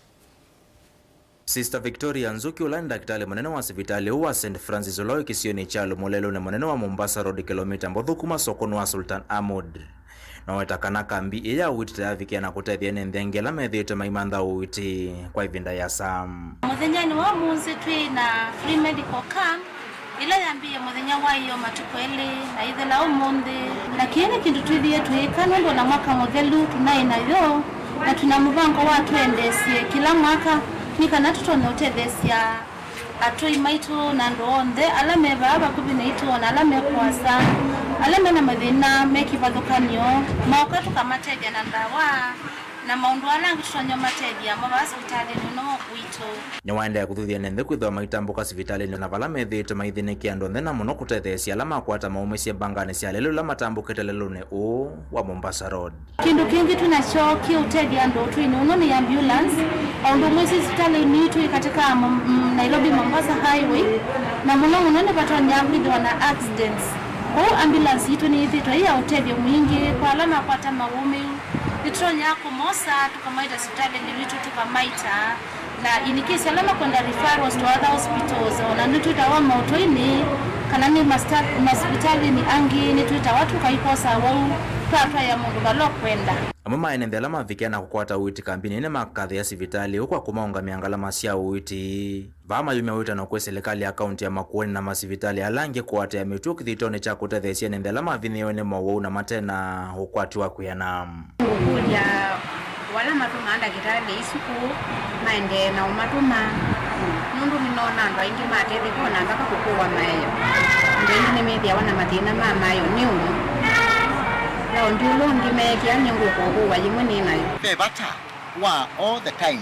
Sister Victoria Nzuki, ũla nĩ ndakĩtalĩ mũnene wa sivitalĩ ũũ wa Saint Francis, ũla wĩ kĩsionĩ kya Lumu lelũnĩ mũnene wa Mombasa Road, kĩlomita mbũthũ kuma sokonĩ wa Sultan Ahmud, naweta kana kambi ĩĩ ya ũiiti yavikĩa na kũtethya ene nthĩ angĩ ala methĩĩtwe maimantha ũiiti kwa ĩvinda ĩasa. Mũthenyanĩ wa ũmũnthĩ twĩ na free medical camp, ĩla yambĩĩe mũthenya wa ĩyoo matukũ elĩ na ĩthela ũmũnthĩ. Na kĩĩ nĩ kĩndũ twĩthĩe tũyĩka nũndũ ona mwaka mũthelu tũnaĩ nayo, na twĩ na mũvango wa tũendeesye kĩla mwaka nĩ kana tũtonye ũtetheesya atũi maitũ na andũ onthe ala me vaa vakuvĩ naitũ, o na ala me kũasa, ala me na mathĩna me kĩvathũkany'o, maoka tũkamatethya na ndawa, Na maũndũ ala angĩ tũtonya ũmatethya mo vaa sivitalĩnĩ ũno witũ. Nĩwaendee kũthuthya ene nthĩ kwĩthĩwa maitambũka sivitalĩnĩ na vala methĩĩtwe maithĩnĩkĩa andũ onthe, na mũno kũtetheesya ala makwata maumĩsye mbanganĩ sya lelũ ila matambũkĩte lelũnĩ ũũ wa Mombasa Road. Kĩndũ kĩngĩ twĩ nakyo kĩũtethya andũ ũtũinĩ ũno nĩ ambulance. O ũndũ mwĩsĩ sivitalĩnĩ itũ ĩ katika Mo-, mm, Nairobi Mombasa Highway, na mũno mũno nĩvatonya kwĩthĩwa na accidents. Kwoou ambulance yitũ nĩyĩthĩĩtwe ĩ ya ũtethyo mwingĩ kwa ala makwata maũmĩu. Nĩtũtonya kũmosa, tũkamaita sivitalĩnĩ witũ, tũkamaita. Na in case ala makwenda referrals to other hospitals, ona nĩtwĩtawa maũtũinĩ, kana nĩ masta-, masivitalĩnĩ angĩ, nĩtwĩtawa tũkaikosa vau, twatwaĩa mũndũ vala ũkwenda. Amwe ma ene nthĩ ala mavikĩa na kũkwata ũiiti kambinĩ nĩmakathĩa sivitalĩ ũũ kwa kũmaũngamĩa ngalama sya ũiiti. Vaa mayumya wĩtano kwĩ silikalĩ ya kaunti ya Makueni na masivitalĩ ala angĩ kũatĩĩa mĩtũo kĩthitonĩ kya kũtetheesya ene nthĩ ala mavinyĩĩwe nĩ mowau na mate na ũkwati wa kwĩana. Ngũkũlya vala matũmaa ndakĩtalĩ isu kũũ maendee na ũmatũma, nũndũ nĩnoona andũ aingĩ matethĩka o na nthaka kũkũwa maeo. Andũ aingĩ nĩmethĩawa na mathĩna ma maeo nĩ ũndũ laũndi ũla ũngĩ meekĩa nĩngũka ũkũwa yĩmwe nĩ nayo. Ve vata wa all the time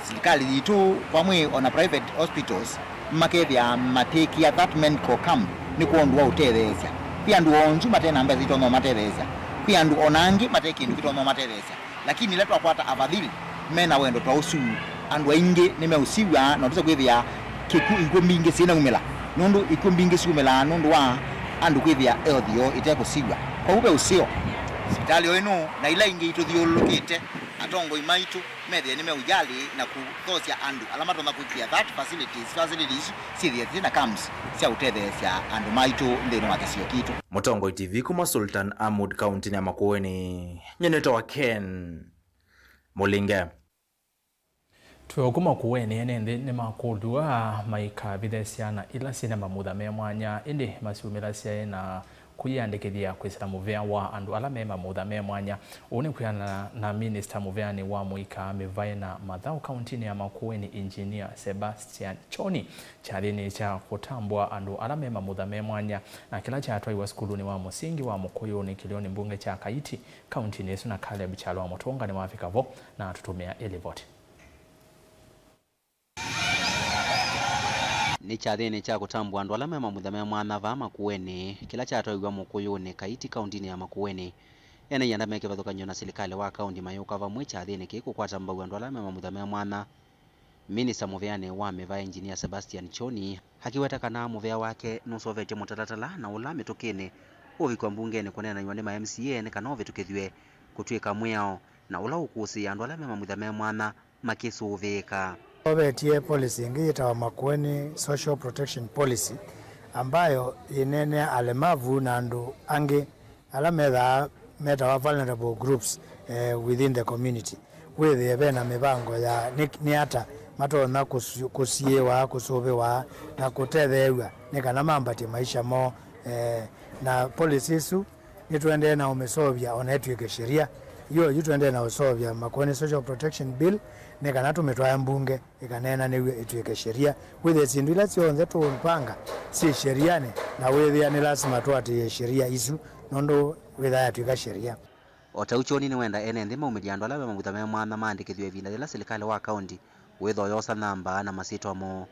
silikalĩ yitũ vamwe o na private hospitals makethĩa matĩkĩa that medical camp nĩ kwondũ wa ũtetheesya. Kwĩ andũ onzu mate na mbesa itonya ũmatetheesya, kwĩ andũ o na angĩ mate kĩndũ kĩtonya ũmatetheesya, lakini ĩla twakwata afadhili me na wendo ta ũsu, andũ aingĩ nĩmeũsiw'a na tũse kwĩthĩa kĩkw'ũ, ikw'ũ mbingĩ syĩnaumĩla, nũndũ ikw'ũ mbingĩ siumĩlaa nũndũ wa andũ kwĩthĩa health yoo ĩte kũsiw'a. Kwoou ve ũseo, sivitalĩ o ĩno na ila ingĩ itũthyũlũlũkĩte, atongoi maitũ methĩe nĩmeũjali na kũthokya andũ ala matonya kũĩkĩĩa that facilities, facilities syĩthĩe syĩ na camps sya ũtetheesya andũ maitũ nthĩnĩ wa kĩsio kitũ. Mũtongoi T V kuma Sultan Ahmud, kauntinĩ ya Makueni, nyie nĩtawa Ken Mũlinge. Twĩ o kuma Makueni, ene nthĩ nĩmakũlw'a maikavithe syana ila syĩ na mamutha me mwanya, ĩndĩ masyumĩlasyae na kwĩyĩandĩkĩthya kwĩsĩla mũvea wa andũ ala me mamutha me mwanya. Ũu nĩ kwĩanana na minista mũveanĩ wa mũika, mĩvaĩ na mathaũ kauntinĩ ya Makueni, Engineer Sebastian Choni, kyathĩnĩ kya kũtambũa andũ ala me mamutha me mwanya, na kĩla kyatwaiwe sukulunĩ wa mũsingi wa Mũkũyũnĩ kĩlĩonĩ mbunge kya Kaiti, kauntinĩ ĩsu, na Caleb Kyalo wa Mũtũnga nĩwavika vo na atũtũmĩa ĩlivoti. Nĩ kyathĩnĩ kya kũtambũa andũ ala me mamutha me mwanya vaa Makueni, kĩla kyatwaiw'a Mũkũyũnĩ, Kaiti, kauntinĩ ya Makueni. Ene ianda me kĩvathũkany'o na silikalĩ wa kaunti mayũka vamwe kyathĩnĩ kĩĩ kũkwata mbau andũ ala me mamutha me mwanya. Minista mũveanĩ wa mĩvaĩ, Engineer Sebastian Choni, akĩweta kana mũvea wake nũseũvetye mũtalatala na ũla mĩtũkĩnĩ ũvikwa mbungenĩ kũneenanw'a nĩ ma M C A nĩ kana ũvĩtũkĩthw'e kũtw'ĩka mwĩao, na ũla ũkũsĩĩa andũ ala me mamutha me mwanya makĩsũvĩĩka. Ovetye policy ĩngĩ yĩtawa Makueni Social Protection Policy, ambayo yĩneenea alemavu na andũ angĩ ala methaa metawa vulnerable groups, eh, within the community. Wĩthĩe ve na mĩvango ya nĩ, nĩ ata matonya kũsu-, kũsiĩĩwa, kũsũvĩwa, na kũtetheew'a nĩ kana mambatye maisha moo, eh, na policy ĩsu nĩtũendee na ũmĩseũvya o na ĩtw'ĩke sheria. Yo yu tũendee na ũseũvya Makueni Social Protection Bill nĩ kana tũmĩtwae mbunge ĩkaneenanĩw'e ĩtw'ĩke sheria. Wĩthĩe syĩndũ ila syonthe tũũvanga syĩ sherianĩ, na wĩthĩa nĩ lasima tũatĩĩe sheria isu, nũndũ wĩthaa yatw'ĩka sheria. O ta ũu, Kyoni nĩwenda ene nthĩ maumĩlye andũ ala me mavutha me mwanya maandĩkĩthw'e ĩvinda yĩla silikalĩ wa kaunti wĩthwa yosa namba na masyĩtwa moo.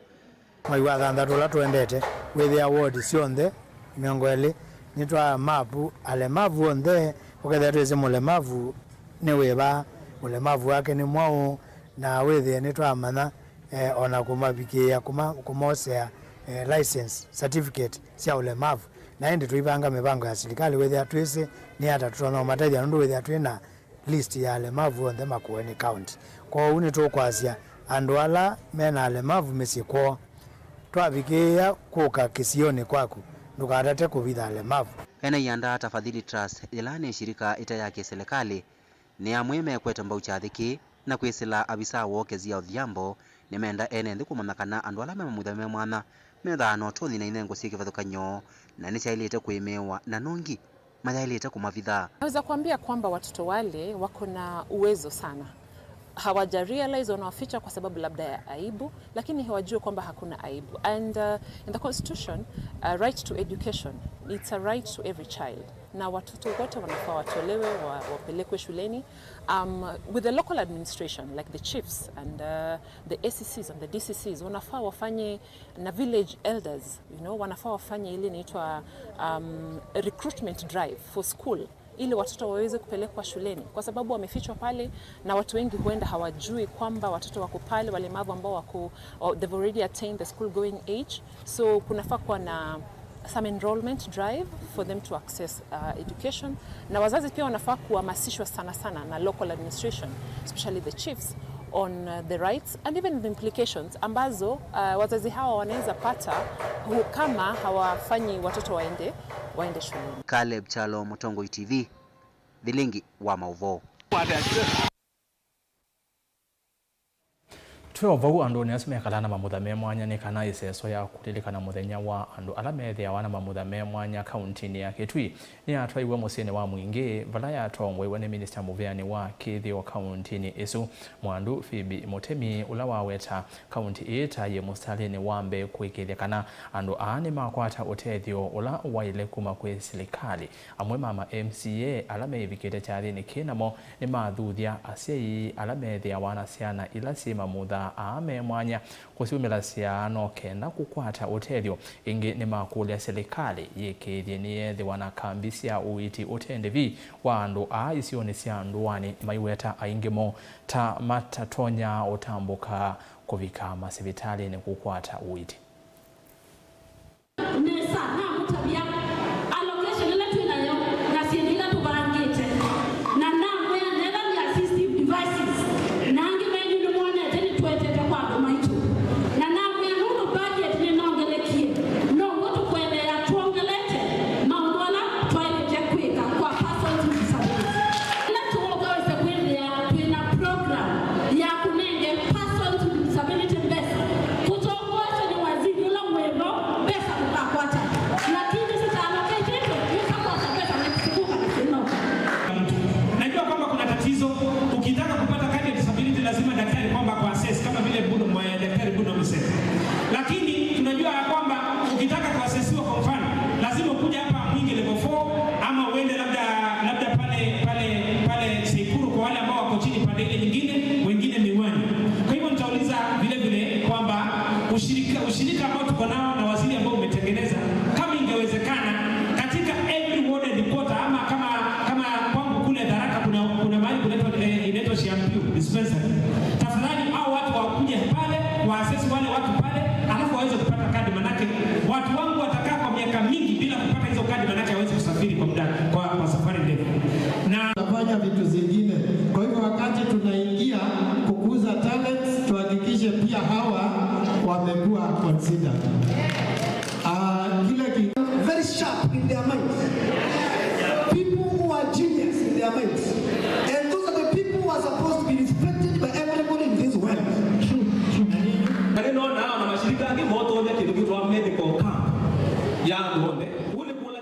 Mwei wa thanthatũ ũla tũendete, wĩthĩa ward syonthe mĩongo ĩlĩ nĩtwaa mapu alemavu onthe, ũkethĩa twĩsĩ mũlemavu nĩ wĩva, ũlemavu wake nĩ mwaũ, na wĩthĩe nĩtwamanya, eh, o na kũmavikĩĩa, kũma-, kũmosea, eh, license certificate sya ũlemavu. Na ĩndĩ tũivanga mĩvango ya silikalĩ wĩthĩa twĩsĩ nĩ ata tũtonya ũmatethya, nũndũ wĩthĩa twĩ na list ya alemavu onthe Makueni County. Kwoou nĩtũkwasya andũ ala me na alemavu mĩsyĩ kwoo. Twavikĩĩa kũka kĩsionĩ kwaku, ndũkatate kũvitha alemavu. Ene ianda Tafadhili Trust, yĩla nĩ shirika ĩte ya kĩsilikalĩ, nĩ amwe mekwete mbau kyathĩ kĩĩ, na kwĩsĩla avisaa woo Kezia Odhiambo, nĩmenda ene nthĩ kũmanya kana andũ ala me mamutha me mwanya methaa na ũtonyi na inengo syĩ kĩvathũkany'o, na nĩsyaĩlĩte kũĩmĩĩwa na nongi mayaĩlĩte kũmavitha. Naweza kuambia kwamba watoto wale wako na uwezo sana. Hawaja realize, wanawaficha kwa sababu labda ya aibu, lakini hawajui kwamba hakuna aibu. And, uh, in the constitution, uh, right to education, it's a right to every child. Na watoto wote wanafaa watolewe, wa-, wapelekwe shuleni. Um, with the local administration, like the chiefs and, uh, the A C Cs and the D C Cs, wanafaa wafanye na village elders, you know, wanafaa wafanye ile inaitwa, um, recruitment drive for school, ili watoto waweze kupelekwa shuleni, kwa sababu wamefichwa pale, na watu wengi huenda hawajui kwamba watoto wako pale, walemavu ambao wako, or they've already attained the school going age. So kunafaa kuwa na some enrollment drive for them to access, uh, education, na wazazi pia wanafaa kuhamasishwa sana sana na local administration, especially the chiefs, on, uh, the rights and even the implications ambazo, uh, wazazi hawa wanaweza pata hu-, kama hawafanyi watoto waende, waende shuleni. Caleb Kyalo, Mũtongoi T V, Vilingi wa Maũvoo. Twĩ o vau andũnĩ asu mekalaa na mamutha me mwanya nĩ kana ĩseso ya kũlilikana mũthenya wa andũ ala methĩawa na mamutha me mwanya kauntinĩ ya Kitui nĩyatwaiwe mũsyĩnĩ wa Mwingĩ, vala yatongoiwe nĩ minista mũvĩanĩ wa kĩthĩo kauntinĩ ĩsu, Mwandu Phoebe Mũtemi, ũla waweta kaunti ĩĩ ta yĩ mũsitalĩnĩ wa mbee kũĩkĩĩthya kana andũ aa nĩmakwata ũtethyo ũla waĩle kuma kwĩ silikalĩ. Amwe ma ma M C A ala meĩvikĩte kyathĩnĩ kĩĩ namo nĩmathuthya asyai ala methĩawa na syana ila syĩ mamutha aa me mwanya kũsyumĩlasya no kenda kũkwata ũtethyo. Ĩngĩ nĩmakũlya silikalĩ yĩkĩĩthye nĩyeethĩwa na kambi sya ũiiti ũte ndĩvi wa andũ aa isionĩ sya ndũanĩ, maiweta aingĩ moo ta matatonya ũtambũka kũvika masivitalĩnĩ kũkwata ũiiti. Nesa, namũtavya allocation ĩla twĩ nayo na syĩndũ ila tũvangĩte, na namwĩa nethani assistive devices, na angĩ menyu nĩmwonete nĩtũetete kwa andũ maitũ, na namwĩa nũndũ budget nĩnongelekie, now'o tũkwendeea twongelete maũndũ ala twaĩlĩte kwĩka kwa persons with disabilities. Ĩla tũũka wĩse kwĩthĩa twĩ na program ya kũnenge persons with disability mbesa, kũtongoeswe nĩ waziri ũla wĩ vo, mbesa tũkakwata. Lakini sitaallocatĩtwe, nĩũkakwata mbesa next kũka na sino. Najua kwamba kuna tatizo. Ukitaka kupata kadi ya disability, lazima daktari kwamba akuassess, kama vile Bruno, mwa-, daktari Bruno amesema. Lakini tunajua ya kwamba ukitaka kuassessiwa, kwa mfano, lazima ukuje hapa Mwingi level four, ama uende labda, labda pale, pale, pale Seikuru kwa wale ambao wako chini pande ile nyingine, wengine Miwani. Kwa hivyo nitauliza vile vile kwamba ushirika, ushirika ambao tuko nao na waziri ambao umetengeneza, kama ingewezekana, katika every ward headquarter, ama kama, kama kwangu kule Tharaka kuna, kuna mahali kunaitwa, eh, inaitwa Shiampiu dispensary. Tafadhali hao watu wakuje pale, waassess wale watu pale, alafu waweze kupata kadi, manake watu wangu watakaa kwa miaka mingi bila kupata hizo kadi, manake hawezi kusafiri kwa muda, kwa, kwa safari ndefu. Na nafanya vitu zingine. Kwa hivyo wakati tunaingia kukuza talents, tuhakikishe pia hawa wamekuwa considered. Ah, kile ki- Very sharp in their minds. People who are genius in their minds. And those are the people who are supposed to be respected by everybody in this world. True, true. Na nĩnonaa ona mashirika angĩ motonya kĩndũ kĩtwa medical camp ya andũ onthe. Ũu nĩ kũla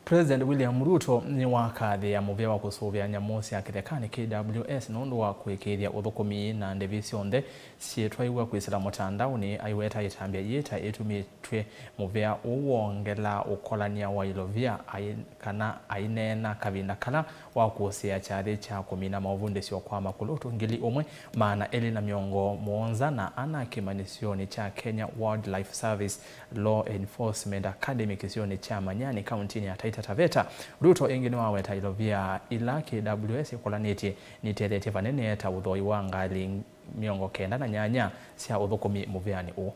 President William Ruto nĩwakathĩĩa mũvĩa wa kũsũvĩa nyamũ sya kĩthekanĩ, K W S, nũndũ wa kũĩkĩĩthya ũthũkũmi na ndĩvi syonthe syĩtwaiw'a kwĩsĩla mũtandaonĩ, aiweta ĩtambya yĩĩ ta ĩtumĩtw'e mũvĩa ũũ wongela ũkolany'a wa ilovia, ai-, kana aineena kavinda kala wa kũsĩĩa kyathĩ kya kũmina maũvundĩsyo kwa makũlũtũ ngili ũmwe maana elĩ na mĩongo mũonza na ana kĩmanyĩsyonĩ kya Kenya Wildlife Service Law Enforcement Academy kĩsionĩ kya Manyani, kauntinĩ ya Taita Taveta. Ruto ĩngĩ nĩwaweta ilovia ila K W S ĩkũlanĩtye nitetheetye vanene ta ũthoi wa ngalĩ mĩongo kenda na nyanya sya ũthũkũmi mũvĩanĩ ũũ.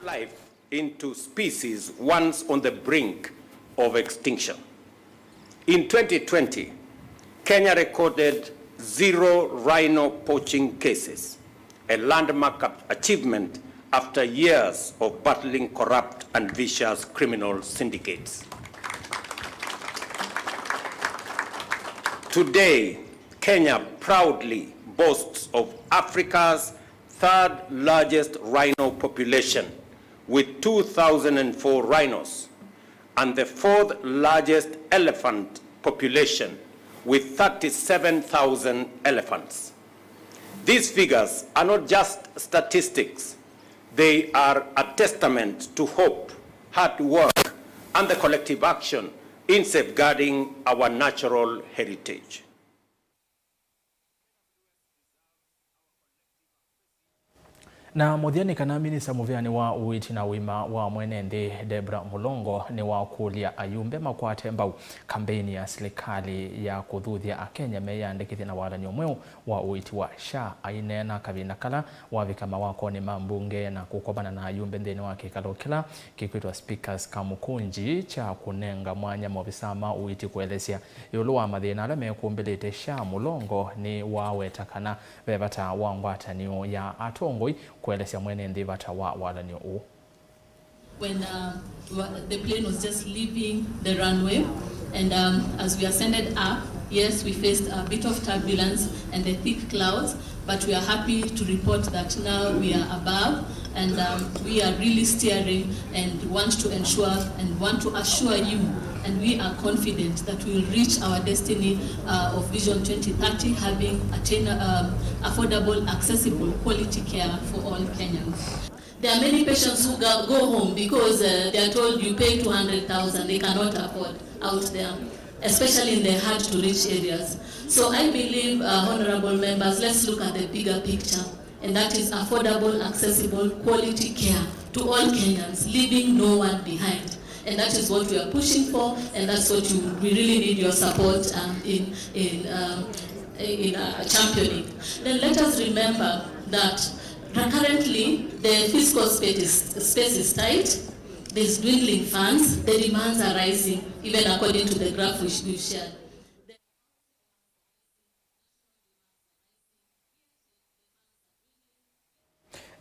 Life into species once on the brink of extinction. In twenty twenty, Kenya recorded zero rhino poaching cases, a landmark ap-, achievement after years of battling corrupt and vicious criminal syndicates. Today, Kenya proudly boasts of Africa's third largest rhino population, with two thousand and four rhinos, and the fourth largest elephant population, with thirty-seven thousand elephants. These figures are not just statistics, They are a testament to hope, hard work, and the collective action in safeguarding our natural heritage. Na mũthya nĩ kana minista mũvĩanĩ wa ũiiti na ũima wa mwene nthĩ, Deborah Mulongo, nĩwakũlya ayumbe makwate mbau kambeini ya silikalĩ ya kũthuthya Akenya meyĩandĩkĩthye na walany'o mweũ wa ũiiti wa SHA, aineena kavinda kala wavika mawakonĩ ma mbunge na kũkomana na ayumbe nthĩnĩ wa kĩkalo kĩla kĩkwĩtwa Speaker's Kamukunji kya kũnenga mwanya maovisaa ma ũiiti kũelesya ĩũlũ wa mathĩna ala mekũmbĩlĩte SHA. Mulongo nĩwaweta kana ve vata wa ngwatanĩo ya atongoi kũelesya mwene nthĩ vata wa walany'o ũũ. When uh, wa- the plane was just leaving the runway, and um, as we ascended up, yes, we faced a bit of turbulence and the thick clouds, but we are happy to report that now we are above, and um, we are really steering and want to ensure and want to assure you, and we are confident that we will reach our destiny uh, of Vision twenty thirty, having attain, um, affordable, accessible, quality care for all Kenyans. There are many patients who go, go home because uh, they are told you pay two hundred thousand, they cannot afford out there, especially in the hard to reach areas. So I believe, uh, honorable members, let's look at the bigger picture, and that is affordable, accessible, quality care to all Kenyans, leaving no one behind. And that is what we are pushing for, and that's what you, we really need your support um, in, in, um, in uh, championing. Then let us remember that currently the fiscal space is, space is tight, there's dwindling funds, the demands are rising, even according to the graph we, sh- we shared.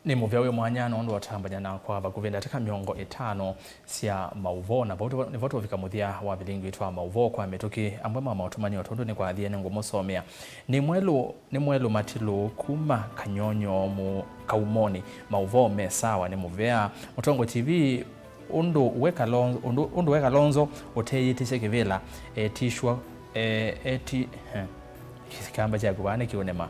Nĩ mũvea wĩ mwanya nũndũ wa ũtambany'a nakwa vakuvĩ ndatĩka mĩongo ĩtano sya maũvoo, na vau tũvo- nĩvo tũvika mũthya wa vilingi witũ wa maũvoo kwa mĩtũkĩ. Amwe ma maũtũmanĩo tondũ nĩkwathie nĩngũmũsomea. Nĩ mwelũ, nĩ mwelũ Matilũ kuma Kanyonyo mu Kaumonĩ. Maũvoo me sawa nĩ mũvea. Mũtongo T V, ũndũ we Kalonzo, ũndũ, ũndũ we Kalonzo ũteyĩtĩsye kĩvĩla etishwa, e, eti, he, kĩkamba kyaku vaa nĩkĩũnema.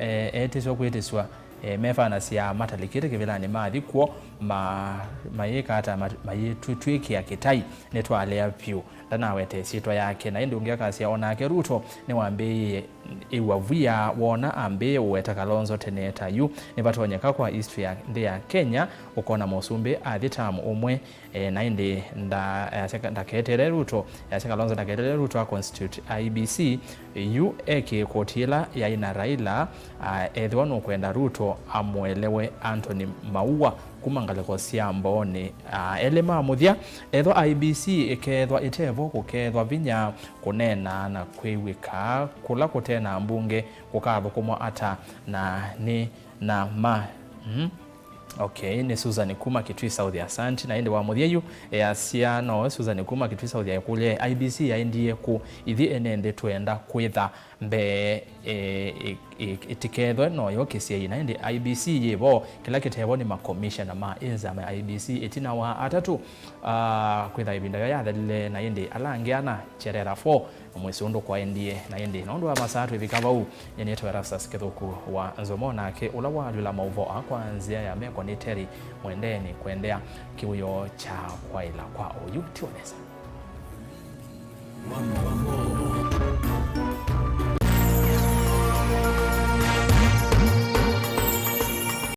E, etĩswa kwĩtĩswa, e, mefanasya matalikĩte kĩvĩlanĩ mathi kw'o, ma, mayĩka ata, ma, mayĩtw'ĩkĩa kĩtai, nĩtwalea vyũ. Ndanaweta ĩsyĩtwa yake, na ĩndĩ ũngĩ akasya, o nake Ruto nĩwambĩĩie ĩw'a vwia woona ambĩĩe ũweta Kalonzo tene ta yu. Nĩvatonyeka kwa history ya nthĩ ya Kenya ũkona mũsumbĩ athi term ũmwe, e, na ĩndĩ nda- asya ndaketeele Ruto, asya Kalonzo ndaketeele Ruto a constitute I E B C yu eke koti ĩla yaĩ na Raila, a, ethĩwa nũkwenda Ruto amũelewe Anthony Maua kuma ngalĩko sya Mbooni. A, elĩ ma mũthya, ethwa I E B C ĩkeethwa ĩtevo, kũkeethwa vinya kũneena na kwĩw'ĩka kũla kũte na mbunge kũkathũkũmwa ata, na nĩ na ma, mm? Okay, nĩ Susan kuma Kitui South, asante. Na ĩndĩ wa mũthya yu easya, no Susan kuma Kitui South yaĩkũlya, I E B C yaendie kũ? Ithyĩ ene nthĩ twenda kwĩtha mbee, e, ĩ- ĩ- ĩtikethwe no yũkĩsye ĩ, na ĩndĩ I E B C yĩ vo, kĩla kĩte vo nĩ makomishena ma ĩnzama ya I E B C ĩtina wa atatũ, ah, kwĩtha ĩvinda yo yathelile, na ĩndĩ ala angĩ ana, Cherera four, na mwĩsĩ ũndũ kwaendie. Na ĩndĩ nũndũ wa masaa twĩvika vau, nyie nĩtawa Erastus Kĩthũku wa Nzomo, nake ũla walyũla maũvoo aa kwa nzĩa ya meko nĩ Terry Mwendeni. Kũendeea kĩwĩoo kya kwaĩla kwa oyu ti o nesa.